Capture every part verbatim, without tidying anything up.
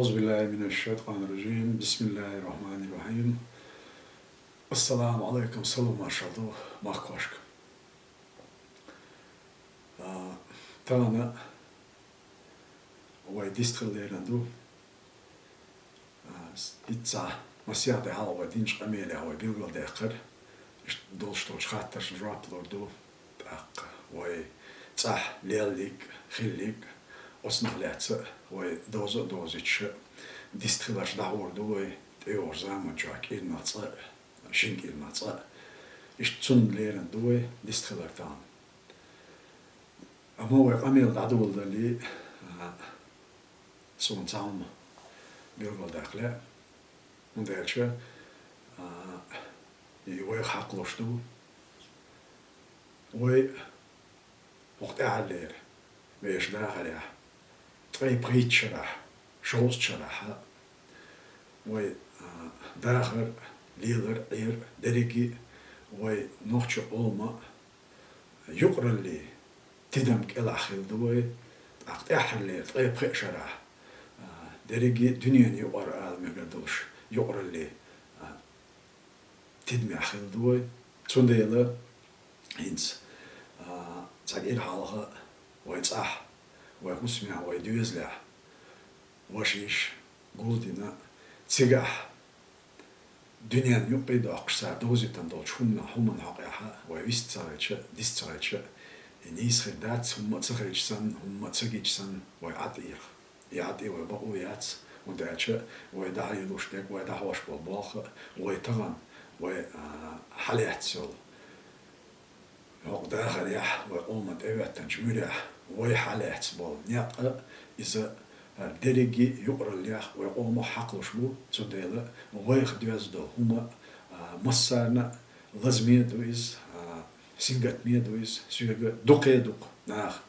أعوذ بالله من الشيطان الرجيم. بسم الله الرحمن الرحيم. السلام عليكم, салам-маршал ду махкошка. А, тахана вай дистхила лерина ду. А, с-, итца масех де хьалха вай динчу къамелехь вай билгалдаьккхира, иштта долуш долчу хаттаршна жоп лур ду, тӀаккха вай цӀахь леллиг, хиллиг, оцунах лаьцна а вай довза а довзуьйтуш а, дистхиларш дӀахьур ду вай тӀейогӀучу заман чохь кӀирнах цкъа а, шина кӀирнах цкъа а. Иштта цунна лерина ду вай дистхилар тахана. Амма вай къамел дӀадоладале, а, суна цхьа хӀума билгалдаккха лаьа, хӀунда аьлча, а, и вайх хьакхалуш ду. Вай хӀокху тӀаьххьарлера вешан дахарехь, ткъе пхийтта шарахь, шовзткъа шарахь а, вай, а, дахар, лелар, Ӏер, дерриге а вай нохчийн къоман юкъараллин тидам кӀелахь хилла ду вай, тӀаккха тӀаьххьарлера ткъе пхеа шарахь, а, дерриге а дуьненан юкъара ала мегар долуш юкъараллин, а, тидамехь хилла ду вай. Цундела хӀинца, а, цхьа кӀира хьалха вай цӀахь, вай хӀусамехь, вай доьзалехь ваша-йиша гулдина, цигахь дуьненан юккъе а доккхуш цара довзийтина долчу хӀуманна, хӀуманна хьокъехь а вай вист ца хилча, дис ца хилча, и нийса хир дац, хӀумма а ца хилча санна, хӀумма а ца гича санна, вай Ӏад ийрах. И Ӏад и вай бакъо яц, хӀунда аьлча вай дӀахьелуш дерг, вай дӀахьош болу болх а, вай тахана, вай, а, хьалаьцна йолу хӀокху дахарехь, вай къоман тӀехӀоьттинчу муьрехь вай хьалаьцна болу некъ а, иза, а, дерриге а юкъараллех вай къомах хьакхалуш бу, цундела вайх доьзна долу хӀума, а, массарна а лазаме а ду иза, а, сингаттаме а ду иза, соьга дукха а дукха наха.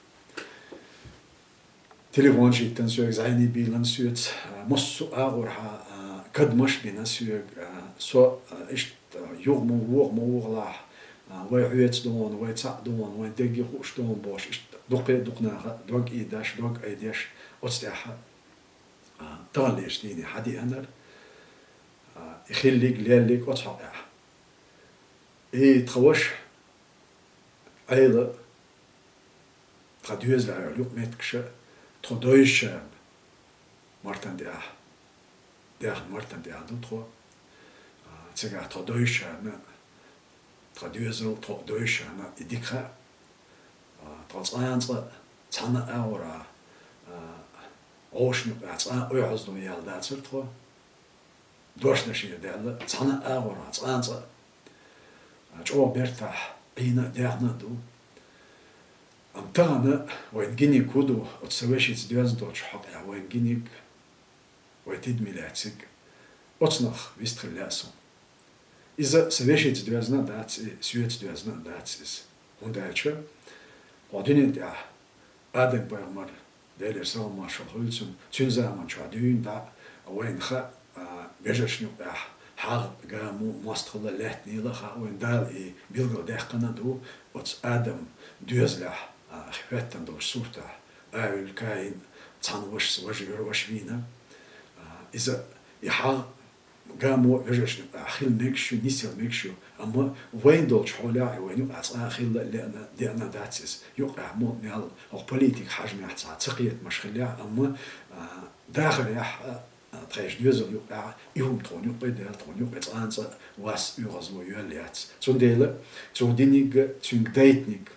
Телефонаш йиттина соьга, зӀене бийлина соьца, а, массо а агӀор хьан, а, кадамаш бина соьга, а, со, а, иштта юха ма вогӀу, ма вогӀалахь, а, вай хьоьца ду хьуна, вай цхьаъ ду хьуна, вайн дерриге хууш ду хьуна бохуш, иштта дукха а дукха наха дог ийдеш, дог айдеш, оцу тӀехь, а, таханлерчу дийне хьан деанара, а, и хиллиг, леллиг оцу хьокъехь. И тхан ваша, Ӏела, тхан доьзалехь йолу юкъаметтигаш а тхо девзачарна мартан тӀехь, даьхна мартан тӀехь ду тхо. А, цигахь тхо девзачарна, тхан доьзал, тхо а девзачарна и дика хаьа. А, тхо цкъа а цкъа цхьана а агӀор, а, гӀошна юкъахь цкъа а оьгӀаздо яьлла дацара тхо. Дош дашера даьлла, цхьана а агӀор, цкъа а цкъа, а, чӀогӀа бертахь Ӏийна а, даьхна а ду. Амма тахана вайн гиниг хӀун ду, оцу сан вешица доьзна долчу хьокъехь вайн гиниг, вай тидаме лаьцниг, оцунах вистхила лаьа суна. Иза сан вешица доьзна а дац и, соьца доьзна а дац иза. ХӀунда аьлча хӀокху дуьнен тӀехь Адам-пайхамар, Делера салам-маршалла хуьлда цунна, цуьнан заман чохь дуьйна дӀа а вайна хаьа, а, вежаршна юкъахь хьагӀ, гамо, мостагӀалла лаьттинийла а хаьа вайна, Дала и билгалдаьккхина а ду, оцу Адам доьзалехь, а, хӀоьттина долчу суртахь, Авель, Каин, цхьана вашас важа, вер ваша вийна. А, иза, и хьагӀ, гамо вежаршна юкъахь хила мегаш ю, нисъяла мегаш ю, амма вайна долчу хьолехь и вайна юкъахь цкъа а хилла а леана, деана а дац иза. Юкъахь мел хӀокху политикан хьежамехь цхьа цакхетамаш хиллехь а, амма, а, дахарехь а, а, тхайн доьзал юкъахь а и хӀума тхуна юккъе а даьлла, тхуна юккъе цкъа а цкъа вас оьгӀазло йоьлла яц. Цундела цо диниг а, цуьнга дайтиниг а,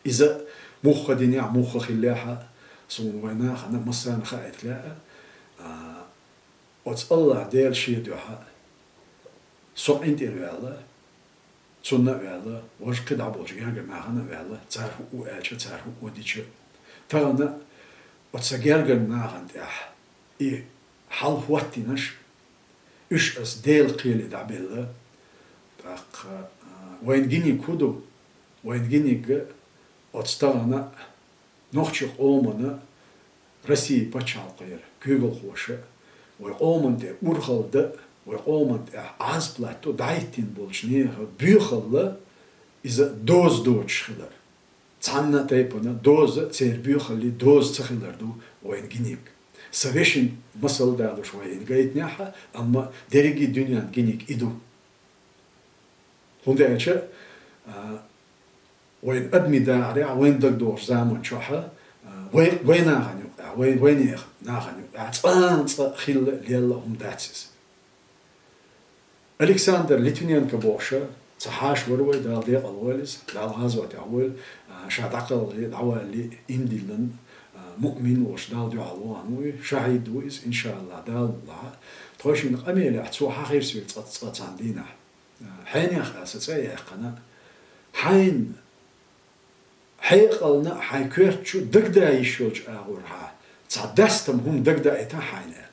иза муха динехь а, муха хиллехь а, суна вайн нахана массарна хаийта лаьа, а, оцу АллахӀ Дела Шен дуьхьа со къинтӀера ваьлла, цунна а ваьлла, важа кхидӀа болчу гергара нахана а ваьлла, цара хӀуъу аьлча, цара хӀуъу дича. Тахана оцу сан гергара нахана тӀехь и хьал хӀоттийнарш, уьш ас Делан кхеле дӀабелла. ТӀаккха, а, вайн гиниг хӀун ду? Вайн гиниг а оцу тахана нохчийн къомана Россин пачхьалкхера куьйгалхоша вай къоман тӀе урхалла дан а, вай къоман тӀехь Ӏазап латто дӀахӀиттийна болчу нехан боьхалла иза доза доцуш хилар. Цхьанна а тайпана доза а, церан боьхаллин доза ца хилар ду вайн гиниг. Са вешин масал далуш вай гайтинехьа, амма дерриге дуьнен гиниг и ду. ХӀунда аьлча, а, вайн адамий дагӀарехь, вайн дагадогӀучу заман чохьа, а, вай, вай нахана юкъахь, вай, вайнехан нахана юкъахь цкъа-цкъа хилла лелла хӀума дац иза. Александр Литвиненко бохуша, цхьа хьаша вара вай, Дала декъала войла иза, Дала гӀазотехь войла, а, ша дӀакхалхале, дӀавалале, иман диллина, а, муъмин волуш, Далла дуьхьал вахана ву и, шахьид ву иза, иншааллахӀ, Дала мукъ лахь. Тхойшинна къамелехь цо хьахийрзира цкъа, цкъа цхьана дийнахь. А, хьенех а сан цӀе а яьккхина, хьайна хьекъална а, хьайн коьрта чу дагадаа йиш йолчу агӀорхьа цхьа дастам хӀума дагадаийтахьа хьайна аьлла.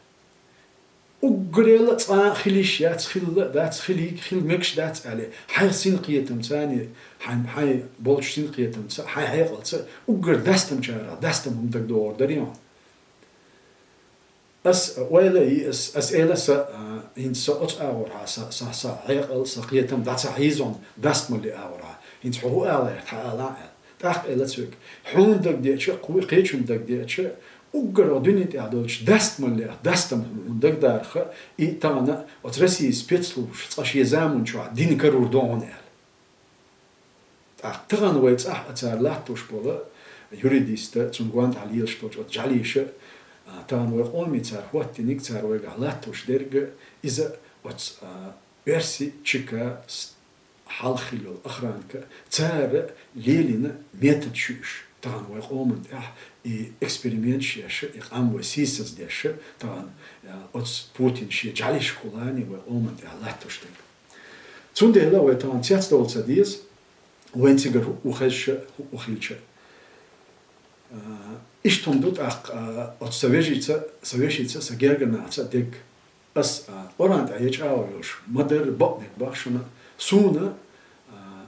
Уггаре а цкъа а хила йиш яц, хилла а дац, хилийга, хила мегаш дац аьлла, хьайн синкхетамца а, хьайн, хьайн болчу синкхетамца а, хьайн хьекъалца а уггар дастамчарах дастам хӀума дагадогӀур дарий хьуна. Ас ойла йи, ас, ас эла сан, а, хӀинца со оцу агӀорхьа, сан, сан, сан хьекъал, сан кхетам дӀа ца хьийзо дастамаллин агӀорхьа. ХӀинца хьо хӀун ала гӀерта, хьан ала аьлла. ТӀаккха эла цуьнга: хьуна дагадеача, кху кхечунна дагадеача, уггар хӀокху дуьнен тӀехь долчу дастамаллех дастам хӀума хьуна дагадарх, и тахана оцу Россин спецслужбаша цкъа шен заман чохь дина карор ду хьуна аьлла. ТӀаккха тахана вай цӀахь а цара латтош болу юридиста, цунна гонаха лелаш болчу оцу жӀаьлеша, а, тахана вай къоме цара хӀоттийниг, цара вайгахь латтош дерг, иза оцу, а, оьрси чика с-, хьалха хилла йолу охранка, цара лелийна метод шу уьш. Тахана вай къоман тӀехь и эксперимент шеша, и къам вай сийсаздеша, тахана, а, оцу Путин шен жӀаьлешкахула вай къоман тӀехь латтош дерг. Цундела вай тахана цецдовла ца деза, вайн цигара хӀуъу хезча, хӀуъу хилча. А, иштта хӀума ду тӀаккха, а, оцу сан вежица, сан вешица, сан гергара нахаца а дерг. Ас, а, Къуръан тӀехь я чӀагӀо йолуш ма-дарра бакъдерг боху шуна, суна, а,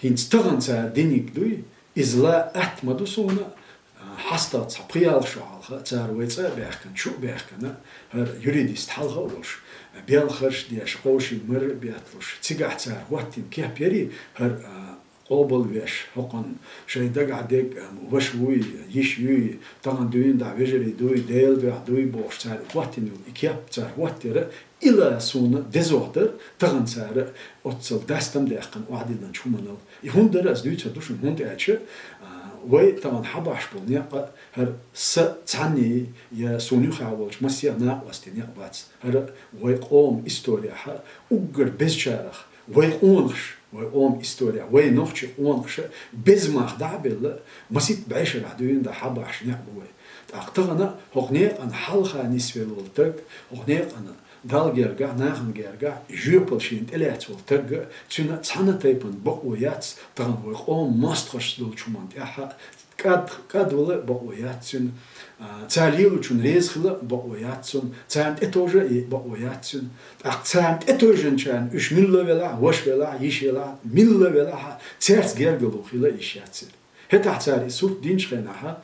хӀинца тахана цара диниг дуй, иза ла атта ма ду суна, а, хьастагӀа цхьа пхи-ялх шо хьалха, цара вай цӀа а баьхкина, чу а баьхкина, хӀара юридист хьалха а волуш, белхарш а деш, къовшийна мара а бетталуш, цигахь цара хӀоттийна кеп ярий, хӀара, а, къобалвеш, хӀокхунна шайн дагахь дерг, а, ваша вуй, йиша юй, тахана дуьйна дӀа вежарий дуй, Делан дуьхьа дуй бохуш, цара хӀоттийна йолу и кеп, цара хӀоттийра, Ила суна дезох дара, тахана цара оццул дастам даьккхина охьадиллинчу хӀуманал. И хӀунда дара ас дуьйцур ду шуна, хӀунда аьлча, а, вай тахана хьабахьаш болу некъ а, хӀара сан цхьанний я суна юххехь волчу массех накъостий некъ бац. ХӀара вай къоман историяхьа уггар безачарах, вай къонахаш, вай къоман историяхь, вай нохчийн къонаша беза мах дӀа а белла, масийтта бӀешарахь дуьйна дӀа хьабахьаш некъ бу вай. ТӀаккха тахана хӀокху некъана хьалха нисвелла волу таг, хӀокху некъана Далла гергахь, нахана гергахь жоьпалла шена тӀелаьцна волу таг а, цуьнан цхьана а тайпана бакъо яц тахана вай къоман мостагӀашца долчу хӀуманна тӀехь а кӀад, кӀадвала бакъо яц цуьнан, а, цара лелочунна реза хила бакъо яц цунна, царна тӀетовжа а е бакъо яц цуьнан. ТӀаккха царна тӀетовжанчарна уьш милла велахь а, ваша велахь а, йиша елахь а, милла велахь а, цаьрца гергарло хила йиш яц церан. ХӀетахь цара и сурт динчу хенахь а,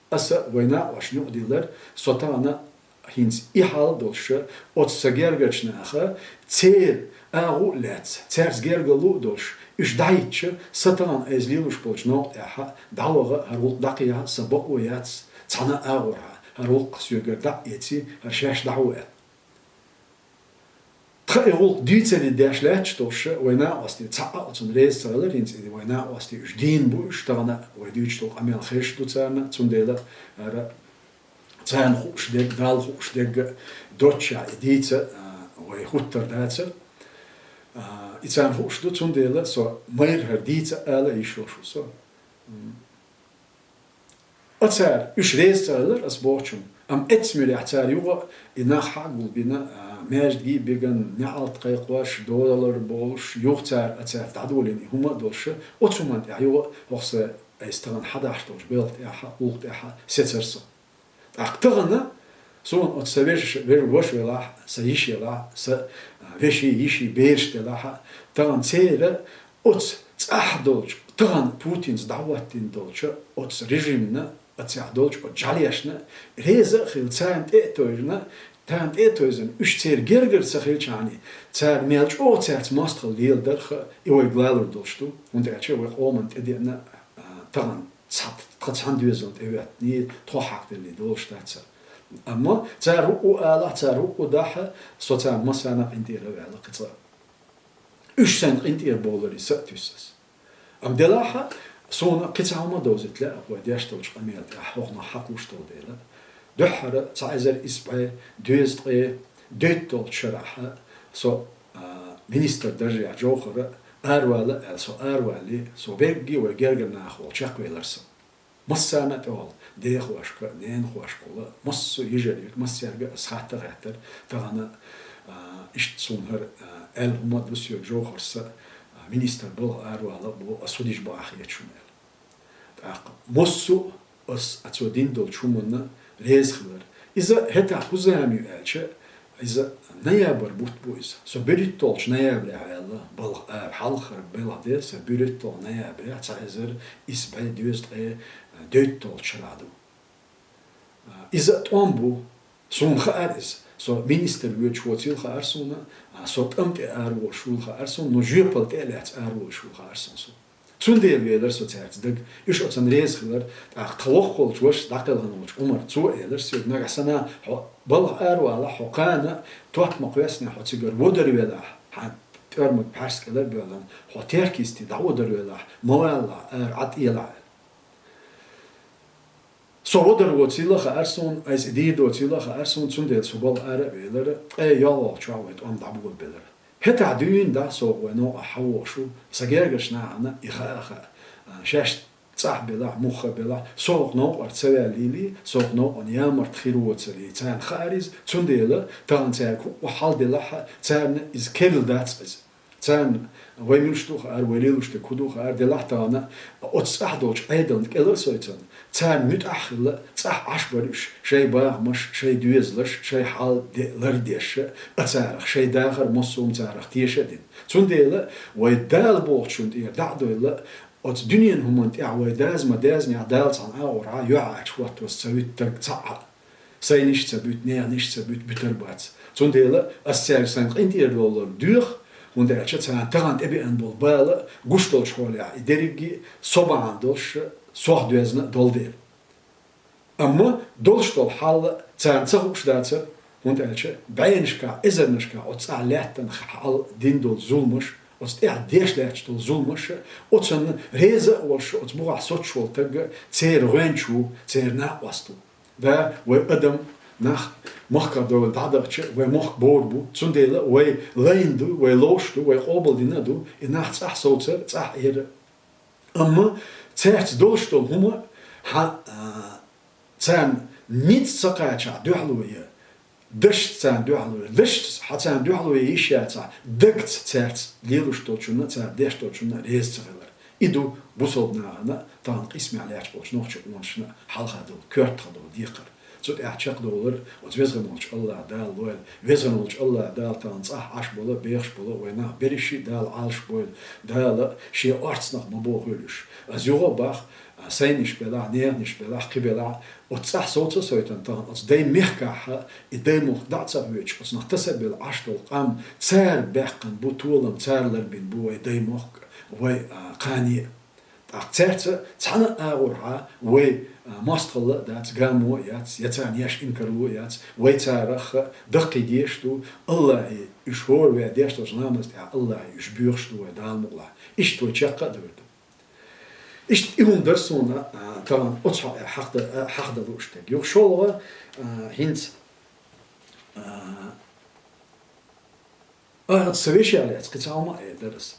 аса вайн накъошна юкъадиллар, со тахана хӀинца и хьал долуш, оцу сан гергарчу наха, церан агӀо а лаьцна, цаьрца гергарло а долуш, уьш дӀахӀиттича, сан тахана айса лелош болчу новкъа тӀехь дӀаваха, хӀара гӀуллакх дӀакхехьа сан бакъо яц цхьана а агӀорхьа, хӀара гӀуллакх соьгара дӀа а эций, хӀара шаьш дӀахьо аьлла. Тхан и гӀуллакх дийцаре деш лаьтташ долуш, вайн накъостий цхьа а оцунна реза ца хилар, хӀинца и вайн накъостий уьш дийна бу, уьш тахана вай дуьйцуш долу къамел хезаш ду царна, цундела хӀара царна хууш дерг, Далла хууш дерг а доццушехь и дийца, а, вай хӀуттур дацара. А, и царна хууш ду, цундела со майра хӀара дийца ала йиш йолуш ву со. М. А цара, уьш реза ца хилар ас бохучунна, амма эццамирехь цара юха а и нах хьа а гулбина, а, маьждиге а биган, неӀалт кхайкхош, долалур болуш, юха цара а цаьрца дӀадолийна и хӀума а долуш, оцу хӀуманна тӀехь юха а хӀокху сан айса тахана хьадахьаш долчу белхан тӀехь а, гӀуллакх тӀехь а сецара со. ТӀаккха тахана суна оцу сан вежа-, вежа-, ваша велахь а, сан йиша елахь а, сан, а, веший, йиший бераш делахь а, тахана церан оцу цӀахь долчу, тахана Путинца дӀахӀоттийна долчу оцу режимна, оцехь долчу оцу жӀаьлешна реза а хилла, царна тӀе а тевжина, царна тӀе а тевжина, уьш церан гергара ца хилчахьана, цара мел чӀогӀа цаьрца мостагӀалла леладарх а, и вайга лалур долуш ду, хӀунда аьлча вай къоманна тӀедеана, а, тахана цхьа, тхан цхьана доьзална тӀехӀоьттиний, тхо хьакхделлий долуш дац цара. Амма цара хӀуъу алахь, цара хӀуъу дахьа, со царна массарна къинтӀера а ваьнна кхин цкъа. Уьш сайна къинтӀера бовларе са а туьйсу ас. Амма делахь а, суна кхин цхьа хӀума довзийта лаьа вай деш долчу къамел тӀехь, хӀокхунах хьакхуш долу дела. Дуьххьара цхьа эзар исс бӀе дезткъе дейтталгӀачу шарахь со, а, министр даржехь Джовхара аравала аьлла, со аравалале, со берриге вай гергара нахала чекхвелира со. Массарна а тӀехула, дехошка, ненахошкахула, массо а йижарий, массаьрга а ас хатта а хаьттира, тахана, а, иштта суна хӀара, а, аьлла хӀума а ду соьга, Джовхар, сан, а, министр балха аравала а бу, ас хӀун дича бакъахьа хета шуна аьлла. ТӀаккха массо а ас, а, цо дина долчу хӀуманна реза хилира. Иза хӀетахь хӀун зама ю аьлча, иза ноябрь бутт бу иза. Со берхӀитталгӀачу ноябрехь аьлла, балха ара, хьалхара балха де сан берхӀитталгӀа ноябрехь, цхьа эзар исс бӀе дезткъе дейтталгӀачу шарахь ду. А, иза а тӀом бу. Суна хаьара иза. Со министр воьдуш воцийла хаьара суна, а, со тӀам тӀе араволуш вуйла хаьара суна, но жоьпалла тӀе а лаьцна араволуш вуйла хаьара суна со. Цундела велира со цаьрца дага. Уьш оцунна реза хилира, тӀаккха тхан воккхаволчу вашас дӀакхелхина волчу Ӏумара, цо а элира соьга: «Нагахь санна хьо балха аравалахь, хьо кхана тотта ма кхоьссинехь, хьо цигара водарвелахь, хьан тӀоьрмаг пхьарс кӀелара а боьллина, хьо теркйисте дӀаводарвелахь, ма валалахь, ара Ӏад тӀелахь», — аьлла. Со вадар воцийла хаьара суна, айса и дийр доцийла хаьара суна, цундела со балха ара а велира, ткъе йолхалгӀачохь вай тӀом дӀаболабелира. ХӀетахь дуьйна дӀа со вай новкъахь хьавогӀуш ву, сан гергарчу нахана и хаа а хаьа, а, шаьш цӀахь белахь, муха белахь, со хӀокху новкъара ца ваьллийла, со хӀокху новкъана ямарта хир воцург царна хаьара иза, цундела тахана цаьрга хӀуъа хьал делахь а, царна иза керла дац иза. Царна вай муьлш ду хаьара, вай лелош дерг хӀун ду хаьара, делахь тахана оцу цӀахь долчу Ӏедална кӀел а сойцурна, царна муьтӀахь а хилла, цӀахь Ӏаш бара уьш, шайн бахамаш, шайн доьзалш, шайн хьал де-, лардеш а, царах шайн дахар массо а хӀума царах теша а дина. Цундела вай Дала бохучунна тӀера дӀа а довлла, оцу дуьненан хӀуманна тӀехь вай даза ма даьзнехь, Дала цхьана агӀор хьан юьхьӀаьржа хӀотто ца вуьту стаг цхьаъ а. Сайниш а ца буьту, нехниш а ца буьту, буьтур бац. Цундела ас цаьрга сайн къинтӀера ловлар доьху, хӀунда аьлча царна тахана тӀебеана болу бала гуш долчу хьолехь и дерриге а со бахьана долуш, сох доьзна а долу дела. Амма долуш долу хьал царна ца хууш дацара, хӀунда аьлча бӀеннашкахь, эзарнашкахь оцу цӀахь лаьттана хьал дина долу зуламаш, оцу тӀехь деш лаьтташ долу зуламаш, оцунна реза а волуш, оцу бухахь соцуш волу стаг церан гӀоьнча ву, церан накъост ву. Да, вай адам, нах, махках довла дӀадахча, вай мохк бовр бу. Цундела вай лайна ду, вай ловш ду, вай къобалдина а ду, и нах цӀахь совцар, цӀахь эр. Амма цаьрца долуш долу хӀума хьан, а, царна ницкъ ца кхачахь дуьхьало ян, дашца царна дуьхьало ян, дашца хьан царна дуьхьало ян йиш яцахь, дагца цаьрца лелош долчунна, цара деш долчунна реза ца хилар. И ду бусалба нахана тахана къийсамехь лаьтташ болчу нохчийн къонахашна хьалха долу, коьртах долу декхар. Цу тӀехь чекхдовлар оцу веза гӀан волчу АллахӀ Дала лойла. Веза гӀан волчу АллахӀ Дала тахана цӀахь Ӏаш болу, бехаш болу вай нах берриш а Дала Ӏалаш бойла. Дала шен орцнах ма бохийла уьш. Ас юха а боху, а, сайниш белахь, нехниш белахь, кхин белахь, оцу цӀахь совца сойтан тахана оцу даймехкахь, и даймохк дӀа а ца хьоьцуш, оцунах таса а белла Ӏаш долу къам, цара баьккхина бу толам, цара ларбина бу вай даймохк, вай, а, кхане а. ТӀаккха цаьрца цхьана а агӀор хьан вай, а, мостагӀалла а дац, гамо а яц, я царна еш инкарло а яц, вай царах даккхий дезаш ду, АллахӀе уьш хӀора ваьн деш долчу ламазна тӀехь АллахӀе уьш боьхуш ду вай Дала мукъалахь. Иштта вай чекх а довр ду. Иштта и хӀума дара суна, а, тахана оцу хьо-, хьахда-, а, хьахдала лууш дерг. Юха шолгӀа, а, хӀинца, а, А, аса сан вешех лаьцна кхин цхьа хӀума а эр дара аса.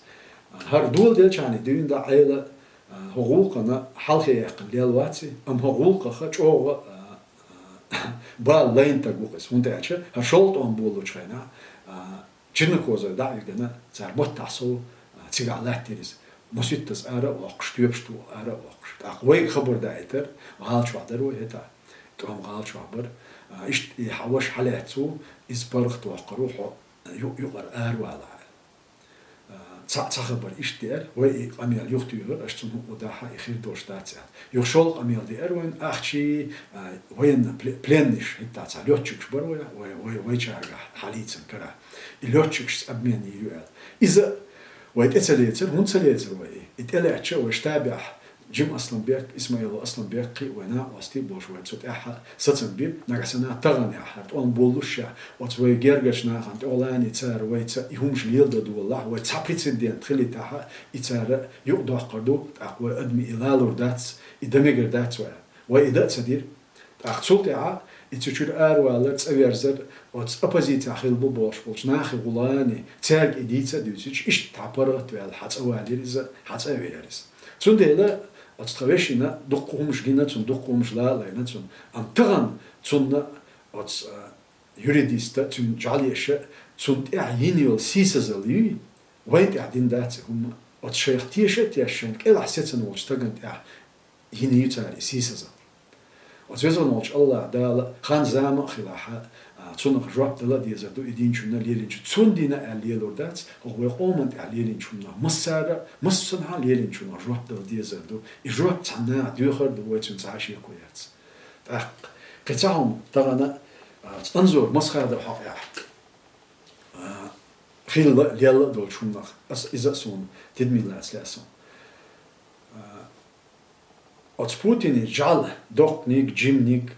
ХӀара дола делчахьана дуьйна дӀа Ӏела, а, хӀокху гӀуллакхана хьалхе яьккхина лелла вац и, амма хӀокху гӀуллакхах чӀогӀа, а, а, бала лайна стаг ву-кх иза. ХӀунда аьлча хӀара шолгӀа тӀом болалучу хенахь, а, Чернокозой дӀа а вигна, цара маттахь сов, а, цигахь латтийра иза. Масийттаза ара а воккхуш, тоьпаш тухуш ара а воккхуш. ТӀаккха вайга хабар даийтар, гӀала чохь дара вай хӀетахь. ТӀом гӀала чохь бара. А, иштта и хьан ваша хьалаьцна ву, иза паргӀатвоккхур ву, хьо ю-, юкъара аравалахь аьлла. А, цхьаъ цхьа хабар иштта деара, вай и къамел юхатуьйхира, аша цунна хӀуъа дахьа, и хир долуш дац аьлла. Юха шолгӀа къамел деара вайна, ахчий, а, военный пле-, пленныйш, хӀетахь цхьа лётчикаш бара вай, вай, вай, вайчаргахь хьалийцина карахь. И лётчикашца обмен йийр ю аьлла. Иза вай тӀе ца лецира, хӀунда ца лецира вай и? И тӀелаьцча вай штабехь Джим Асланбек, Исмаилов Асланбек, кхы а вай накъостий болуш вай цу тӀехь сацам бир, нагахь санна таханехь, тӀом боллушехь, оцу вай гергарчу нахана тӀехула а цара вайца и хӀумаш леладо долахь, вай цхьа прецедент хилийтахь, и цара юкъадоккхур ду, тӀаккха вай адамийн и лалур дац, и дан мегар дац вай. Вай и дан а ца дира. ТӀаккха цул тӀаьхьа и цу чуьра аравалар, цӀа верзар, оцу оппозицехь хилла бу бохуш болчу нахе гӀулани, цаьрга и дийца а дуьйцуьйтуш, иштта хьан паргӀат ваьлла, хьан цӀа валийра иза, хьан цӀа а веара иза. Цундела оцу тхан вешина дуккха хӀумаш гина цунна, дуккха хӀумаш лалайна цунна. Амма тахана цунна оцу, а, юридиста, цуьнан жӀаьлеша, цунна тӀехь йина йолу сийсазалла юй, вайн тӀехь дина дац и хӀума. Оцу шайх теша а тешаш, шайна кӀелахь сецна волчу стагана тӀехь йина ю цара и сийсазалла. Оцу везан волчу АллахӀ Дала хан-зама а хилахь, а, цунах жоп дала а дезар ду, и динчунна лелинчу, цунна дина аьлла лелур дац, хӀокху вай къоман тӀехь лелинчу хӀуманах массара, массанхьа лелинчунах жоп дала дезар ду. И жоп цхьанна а доьхур ду, вай цуьнан цхьа а шеко яц. ТӀаккха кхин цхьа хӀума тахана, а, Анзор Масхадов хьокъехь, а, хилла, лелла а долчу хӀуманах, ас иза а суна тидаме лаца лаьа суна. А, Оцу Путине жӀаьла доккханиг, жиманиг,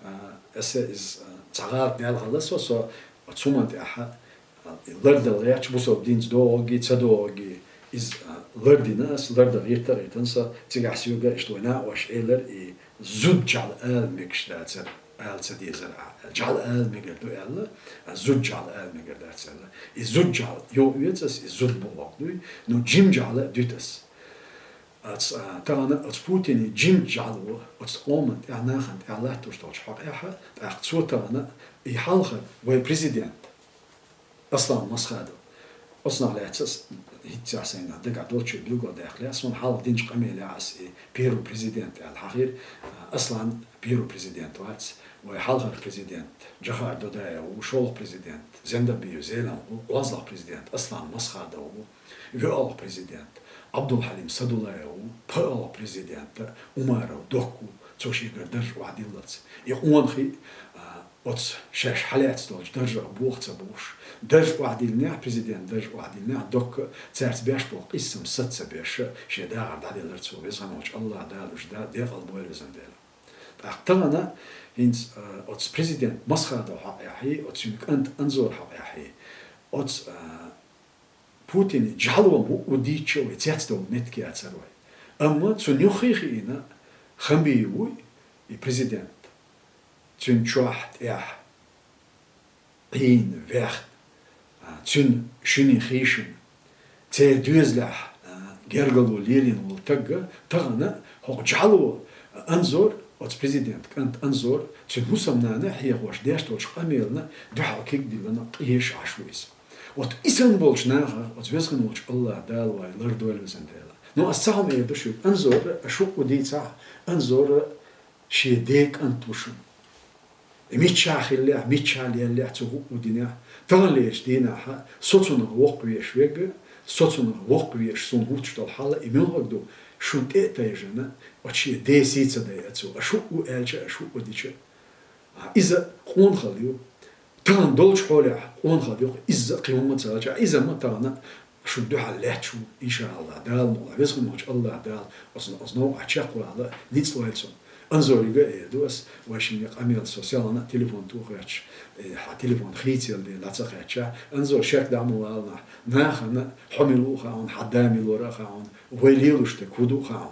а, аса иза, а, цхьа гӀалат даьлла хилла со, со оцу хӀуманна тӀехь, а, лардала гӀерташ бусалба динца догӀугий, ца догӀугий, иза, а, лардина ас, лардан гӀерта а гӀертина со, цигахь соьга иштта вай накъоша элира, и зуда жӀаьла ала мегаш дацара, ала ца дезара ахьа аьлла. ЖӀаьла ала мегар ду аьлла, а зуда жӀаьла ала мегар дац аьлла. И зуда жӀаьла йохуьйту ас, и зуда бохург дуй, но жима жӀаьла а дуьту ас. Аца, а, тахана оцу Путине жимачу жӀаьло оцу къоман тӀехь, нахана тӀехь латтош долчу хьокъехь, тӀаккха цо тахана и хьалхара вай президент Аслан Масхадов. Оцунах лаьцна ас хӀинццехь сайна дагахь долчу билгалдаьккхина лаьа, суна хьалха динчу къамелехь ас и первый президент аьлла хьахийра, а, Аслан первый президент вац, вай хьалхара президент Джохар Дудаев ву, шолгӀа президент Зиндабиев Зелимхан ву, кхозлагӀа президент Аслан Масхадов ву. ВоьалгӀа президент Абдулхьалим Садулаев ву, пхоьалгӀа президент Умаров Докка ву, цо шегара дарж охьадиллалц. И къонахий, а, оцу шаьш хьалаьцна долчу даржах боху ца бохуш, дарж охьадиллинехь, президент дарж охьадиллинехь, Докка цаьрца беш болу къийсам саца ца беш, шен дахар дӀаделира цо, везан волчу АллахӀ Дала уьш да, декъал бойла везан Дела. ТӀаккха тахана хӀинца, а, оцу президент Масхадов хьокъехь, оцу цуьнан кӀант Анзор хьокъехь, оцу, а, Путине жӀаьло муъу дийцча вай цецдовла меттиг яцара вай. Амма цунна юххе а хиъна, Хамбиев вуй и президент. Цуьнан чохь, тӀехь, Ӏийна, вехна, а, цуьнан шина, хийшина, церан доьзалехь, а, гергарло лелийна волу таг а тахана хӀокху жӀаьло, а, Анзор, оцу президент кӀант Анзор, цуьнан хӀусамнана хьехош деш долчу къамелана дуьхьал кегдиллина къеша Ӏаш ву иза. Вот и санна болчу нахах оцу везан волчу АллахӀ Дала вай лардойла везан Дела. Ну, ас цхьа хӀума эр ду шуьга, Анзор, аш хӀуъу дийцахь, Анзор шен ден кӀант ву шуна. И миччахь хиллехь, миччахь леллехь, цо хӀуъу динехь, таханлерчу дийнахь со цунах воккхавеш верг а, со цунах воккхавеш суна хӀуттуш долу хьал а, и муьлхарг ду, шуна тӀе а тайжина, оцу шен ден сий ца дайа цо, аш хӀуъу аьлча, аш хӀуъу дича. А, иза къонахалла ю. Тахана долчу хьолехь къонахалла ю, иза кхин хӀумма ца аьлча, иза ма тахана шуна дуьхьал лаьтташ ву, иншааллахӀ, Дала мукъ лахь, везан волчу АллахӀ Дала оцу, оцу новкъахь чекхвала, ницкъ лойла цунна. Анзорига а эр ду ас, вай шинна къамел со селхана а телефон тухуьйтуш, э, хьан телефон хийцаелла дела дӀа ца кхаьчча, Анзор, шек дӀа ма вала нах, нахана хьо мила ву хаьа хьуна, хьан да мила вара а хаьа хьуна, вай лелош дерг хӀун ду а хаьа хьуна.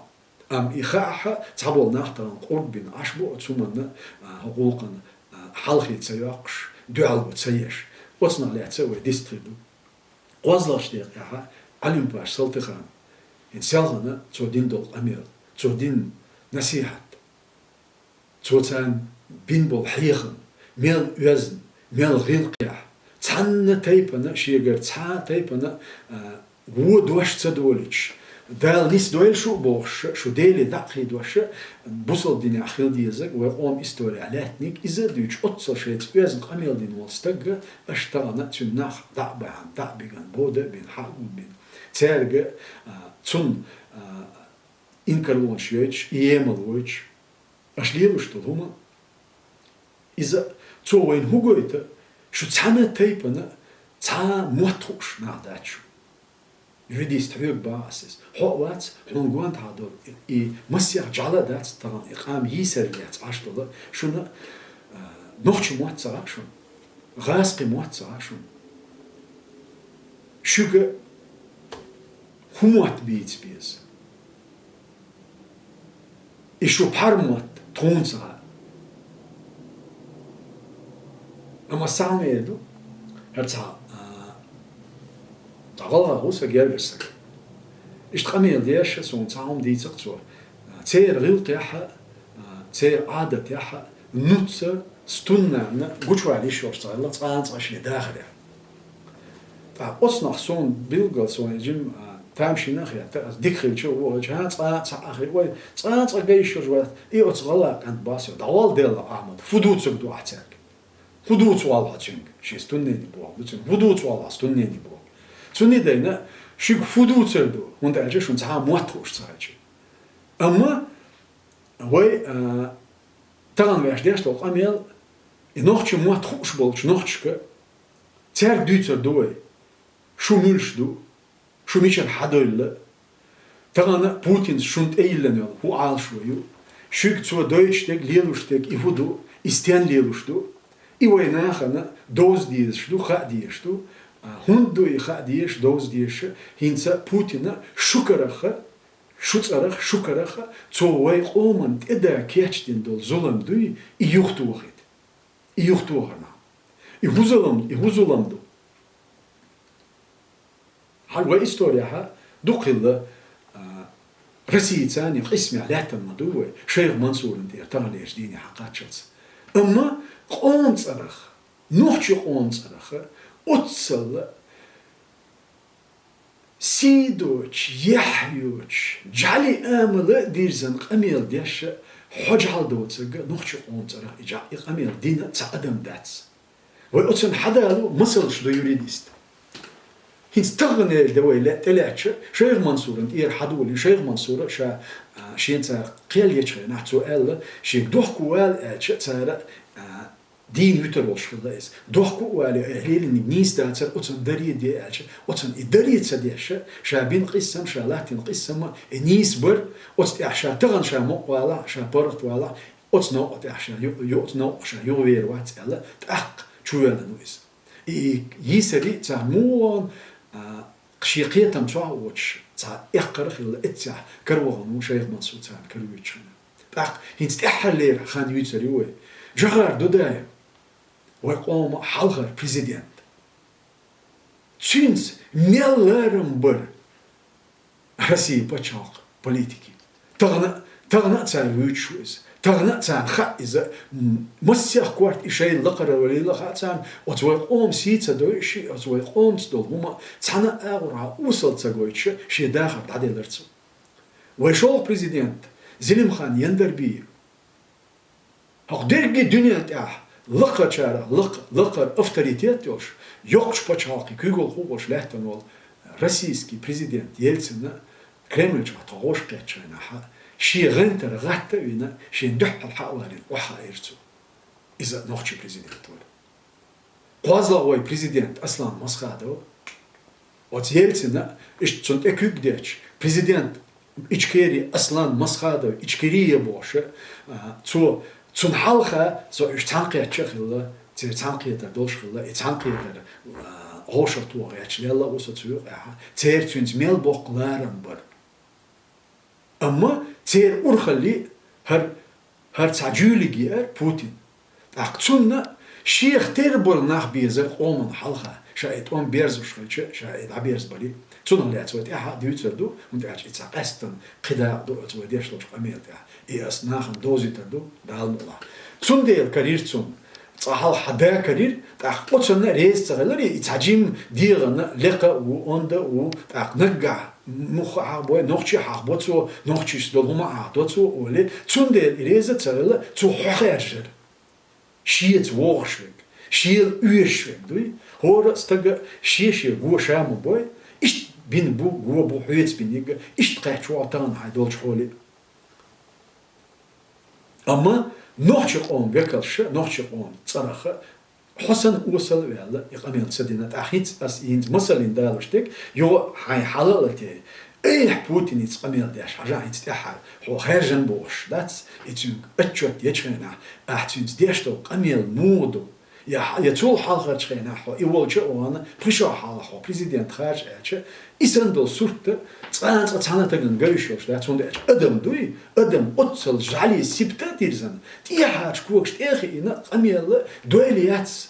Амма и хаахь, цхьаболу нах тахана къурд бина Ӏаш бу оцу хӀуманна, а, гӀуллакхана, а, хьалхе ца йоккхуш, дуьхьал бу ца еш. Оцунах лаьцна вай дистхир ду. КхозлагӀчу декъехь Ӏалимпаш Салтихан, хӀинца селхана цо дина долу къамел, цо дина насихьат, цо царна бина болу хьехам, мел оьзна, мел гӀиллакхехь, цхьанна тайпана, шегара цхьа а тайпана, а, вон дош ца долуьйтуш, Дала нисдойла шу а бохуш, шу Деле дӀа а кхийдош, бусалба динехь хила дезарг, вай къоман исторехь лаьттинарг, иза а дуьйцуш, оццул шайца оьзна къамел дина волу стаг а, аша тахана цуьнан нах дӀа а бахьана, дӀа а бигина, бовда а бина, хьа а гулбина. Цаьрга, а, цунна, а, инкарлонаш йойтуш, и емал войтуш, аша лелош долу хӀума, иза, цо вайна хӀун гойту, шу цхьана тайпана, цхьа а мотт хууш нах дац шу. Юридист хьоьга боху ас иза. Хьо а вац, хьуна гонахьа долу и массех жӀаьла а дац тахана, и къам йийсар лаьцна Ӏаш долу, шуна, а, нохчийн мотт ца хаьа шуна, гӀазкхийн мотт ца хаьа шуна. Шуьга хӀун мотт бийца беза? И шу пхьар мотт тхуна ца хаьа. Амма сан эр ду, хӀара цхьа, а, цхьа гӀалгӀа ву сан гергара стаг. Иштта къамел деш, суна цхьа хӀума дийцира цо. А, церан гӀиллакхехь а, а, церан Ӏадатехь а, нуц а, стуннарна гучувала йиш йолуш ца хилла, цкъа а цкъа шен дахарехь. Ткъа оцунах суна билггал, суна и жима, а, тамашийна а хетта, ас дика хилча а, вон хилча а, хӀан, цкъа а цхьаъ а хи-, вай, цкъа а цкъа ган йиш йолуш вац, и оцу гӀалгӀа кӀант боху со, дӀавала Делла, Ахьмад, хӀун дуьйцург ду ахь цаьрга? ХӀун дуьйцу валла хьо цуьнга? Шен стуннене боху ду цуьнга. ХӀун дуьйцу валла хьо стуннене боху? Цуьнан дайна, шуьга хӀун дуьйцур ду, хӀунда аьлча шуна цхьа а мотт хууш ца хилча. Амма вай, а, тахана ваьш деш долу къамел, и нохчийн мотт хууш болчу нохчашка, цаьрга дуьйцур ду вай, шу муьлш ду, шу мичара хьадевлла. Тахана Путинца шуна тӀейиллина йолу хӀун Ӏалашо ю? Шуьга цо дойтуш дерг, лелош дерг и хӀун ду, и стенна лелош ду? И вай нахана довза дезаш ду, хаа дезаш ду. А, хӀунда ду и хаа дезаш, довза дезаш? ХӀинца Путина шу карахь, шу цӀарах, шу карахь, цо вай къоман тӀе да кечдина долу зулам дуй, и юхатохийта. И юхатохарна. И хӀун зулам, и хӀун зулам ду? Хьан вай историяхь дукха хилла, а, Россия царна къисмехь лаьттина ма ду вай, Шайх Мансуран тӀера таханлерчу дийнахь кхаччалц. Амма къоман цӀарах, нохчийн къоман цӀарах, оццалла сий доцуш, яхь йоцуш, жӀаьла амал а дирзина къамел деш, хьо жӀаьла доцург нохчийн къоман цӀарах и жӀа-, и къамел дина цхьа адам дац. Вай оцунна хьадало масалш ду юридист. ХӀинца таханлера де вай ле-, тӀелаьцча, Шайх Мансуран тӀера хьадолийна, Шайх Мансура ша, а, шен цара кхел ечу хенахь цо аьлла, шега дохко вала аьлча, цара, а, дийна вуьтур волуш хилла иза. Дохко а валий, э, лериниг нийса дацара, оцунна даре де аьлча, оцунна и даре ца деш, ша бина къийсам, ша латтийна къийсам, и нийса бара, оцу тӀехь ша тахана ша мукъа валахь, ша паргӀат валахь, оцу новкъа тӀехь ша ю-, ю-, оцу новкъа ша юхавер вац аьлла, тӀаккха чувоьллина ву иза. И йийсаре царна муха, а, шен кхетам чохь а воцуш, цхьа эккхар а хилла, эццехь каравахана ву Шайх Мансур царна каравоьдучу хенахь. ТӀаккха хӀинца тӀаьххьарлера хан юьйцур ю вай. Джохар Дудаев, вай къоман хьалхара президент. Цуьнца мел ларам бара Россия пачхьалкх политики. Тахана, тахана а цара вуьйцуш ву иза. Тахана а царна хаьа иза, м, массех корта и шайна лакхара валийла хаьа царна, оцу вай къоман сий ца дойуш, оцу вай къоманца долу хӀума цхьана а агӀорхьа осал ца гойтуш, шен дахар дӀаделира цо. Вай шолгӀа президент Зелимхан Яндарбиев. ХӀокху дерриге дуьнен тӀехь лакхарчарах лакх-, лакхара авторитет йолуш, йоккхачу пачхьалкхийн куьйгалхо а волуш лаьттина волу российский президент Ельцина Кремль чохь тхо гӀош кхеттачу хенахь, шен гӀантара гӀатта а вина, шен дуьхьал хьа а валийна, охьахаийра цо. Иза нохчийн президент вара. КхозлагӀа вай президент Аслан Масхадов, оцу Ельцина, иштта цунна тӀе куьг детташ, президент Ичкерии Аслан Масхадов, Ичкерия бохуш, а, цо, цунна хьалха, со уьш цхьаьнакхетташ а хилла, церан цхьаьнакхетар долуш хилла, и цхьаьнакхетар, а, гӀовшах тоха гӀерташ лелла а ву со цу юкъехь, церан цуьнца мел боккха ларам бара. Амма церан урхалле хӀара, хӀара цхьа жуьлиг еара Путин. ТӀаккха цунна шех тера болу нах безара къоманна хьалха, ша и тӀом берзош хилча, ша и дӀаберзабале. Цунах лаьцна вай тӀаьхьа а дуьйцур ду, хӀунда аьлча и цхьа къаьсттина кхидӀа а ду оцу вай деш долчу къамел тӀехь. И ас нахана довзуьйтур ду, Дала мукъалахь. Цундела карийра цунна. Цкъа хьалха хьан да карийра, тӀаккха оцунна реза ца хилар, и цхьа жима дегӀана лекха а ву, онда а ву, тӀаккха наггахь муха хьахабой, нохчий хьахабо цо, нохчашца долу хӀума а хьахадо цо, олий, цундела и реза ца хилла, цо хьо хаьржира. Шеца вогӀуш верг, шел оьшуш верг дуй, хӀора а стага шен-шен го ша ма бой, иштта бина бу, го бу хьоьца биниг, иштта кхаьчча вогӀу тахана хьайн долчу хьоле. Амма нохчийн къоман векалша, нохчийн къоман цӀараха Хьо санна осал а ваьлла, и къамел ца дина, тӀаккха хӀинца ас хӀинца масалин далуш дерг, юха хьайн хьала а латий, эх, Путиница къамел деш хьажа хӀинца тӀехьара, хьо хаьржина бохуш дац, и цуьнга отчёт ечу хенахь, ахь цуьнца деш долу къамел муха ду? Я, я цул хьалхарчу хенахь хьо и волчу а вахана, пхи шо хьалха хьо президент хаьржа аьлча, и санна долу сурт цкъа а цкъа цхьана а тагана ган йиш йолуш дац, хӀунда аьлча адам дуй, адам оццал жӀаьлий сибта а дирзина, тӀехьарчу когаш тӀе а хиъна, къамел дойла яц,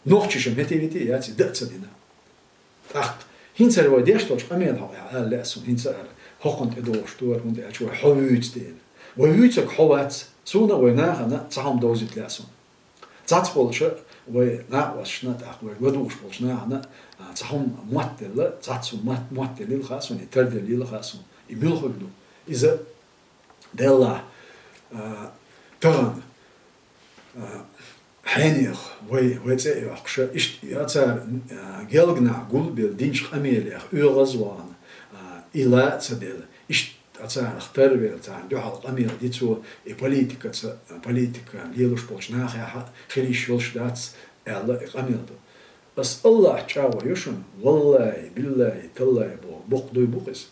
нохчаша метте-витте а яц и дан а ца дина. ТӀаккха хӀинца хӀара вай деш долчу къамелан хьокъехь ала лаьа суна, хӀинца а хӀара хӀокхунна тӀедогӀуш ду хӀара, хӀунда аьлча вай хьо вуьйцу дела. Вай вуьйцург хьо вац, суна а, вай нахана а цхьа хӀума довзийта лаьа суна. Цхьацца болчу вай накъосташна, тӀаккха вай ладугӀуш болчу нахана а цхьа хӀума мотт делла, цхьацца хӀума мотт, мотт деллийла хаьа суна, и тарделлийла хаьа суна. И муьлхарг ду? Иза, деллахь, а, тахана, а, хьенех вай, вай цӀе а йоккхуш, иштта я цара, а, гелганахь гулбелла динчу къамелех оьгӀаз а вахана, а, и ла а ца делла, иштта ткъа царах тарвелла, царна дуьхьал къамел ди цо, и политикаца, политика лелош болчу нахехь а хила йиш йолуш дац аьлла, и къамел ду. Ас Аллахь чӀагӀо йо шуна, валлахӀи, биллахӀи, таллахӀи боху, боккха дуй бу-кх иза.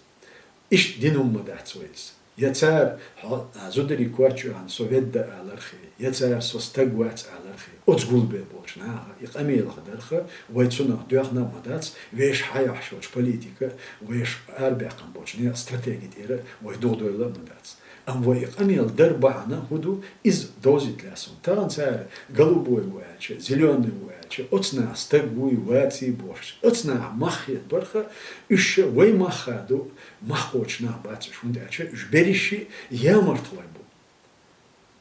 Иштта дина хӀума ма дац вай иза. Я цара хьо, а, зударий коч а йохьана, со ведда алархий, я цара со стаг вац алархий, оцу гулбелла болчу наха и къамелах дарх, вай цунах доьхна а ма дац, вешан хьайохьуш йолчу политика, вешан арабаьккхина болчу некъан стратеги тӀера вай дугӀу дойла а ма дац. Амма вай и къамел дар бахьана хӀун ду, иза довзийта лаьа суна. Тахана цара голубой ву аьлча, зелёный ву аьлча, оцу наха стаг вуй, ваций бохуш, оцу наха мах хета барх, уьш ша вай мах а ду, мах кхочуш нах бац уьш, хӀунда аьлча уьш берриш а ямартхой бу.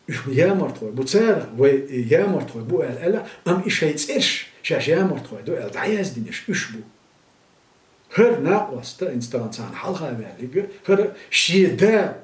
Уьш ямартхой бу, цара вай ямартхой бу аьлла, аьлла, амма и шайн цӀераш шаьш ямартхой ду аьлла дӀаяздинарш уьш бу. ХӀара накъост, хӀинца тахана царна хьалха ваьлларг, хӀара шен да,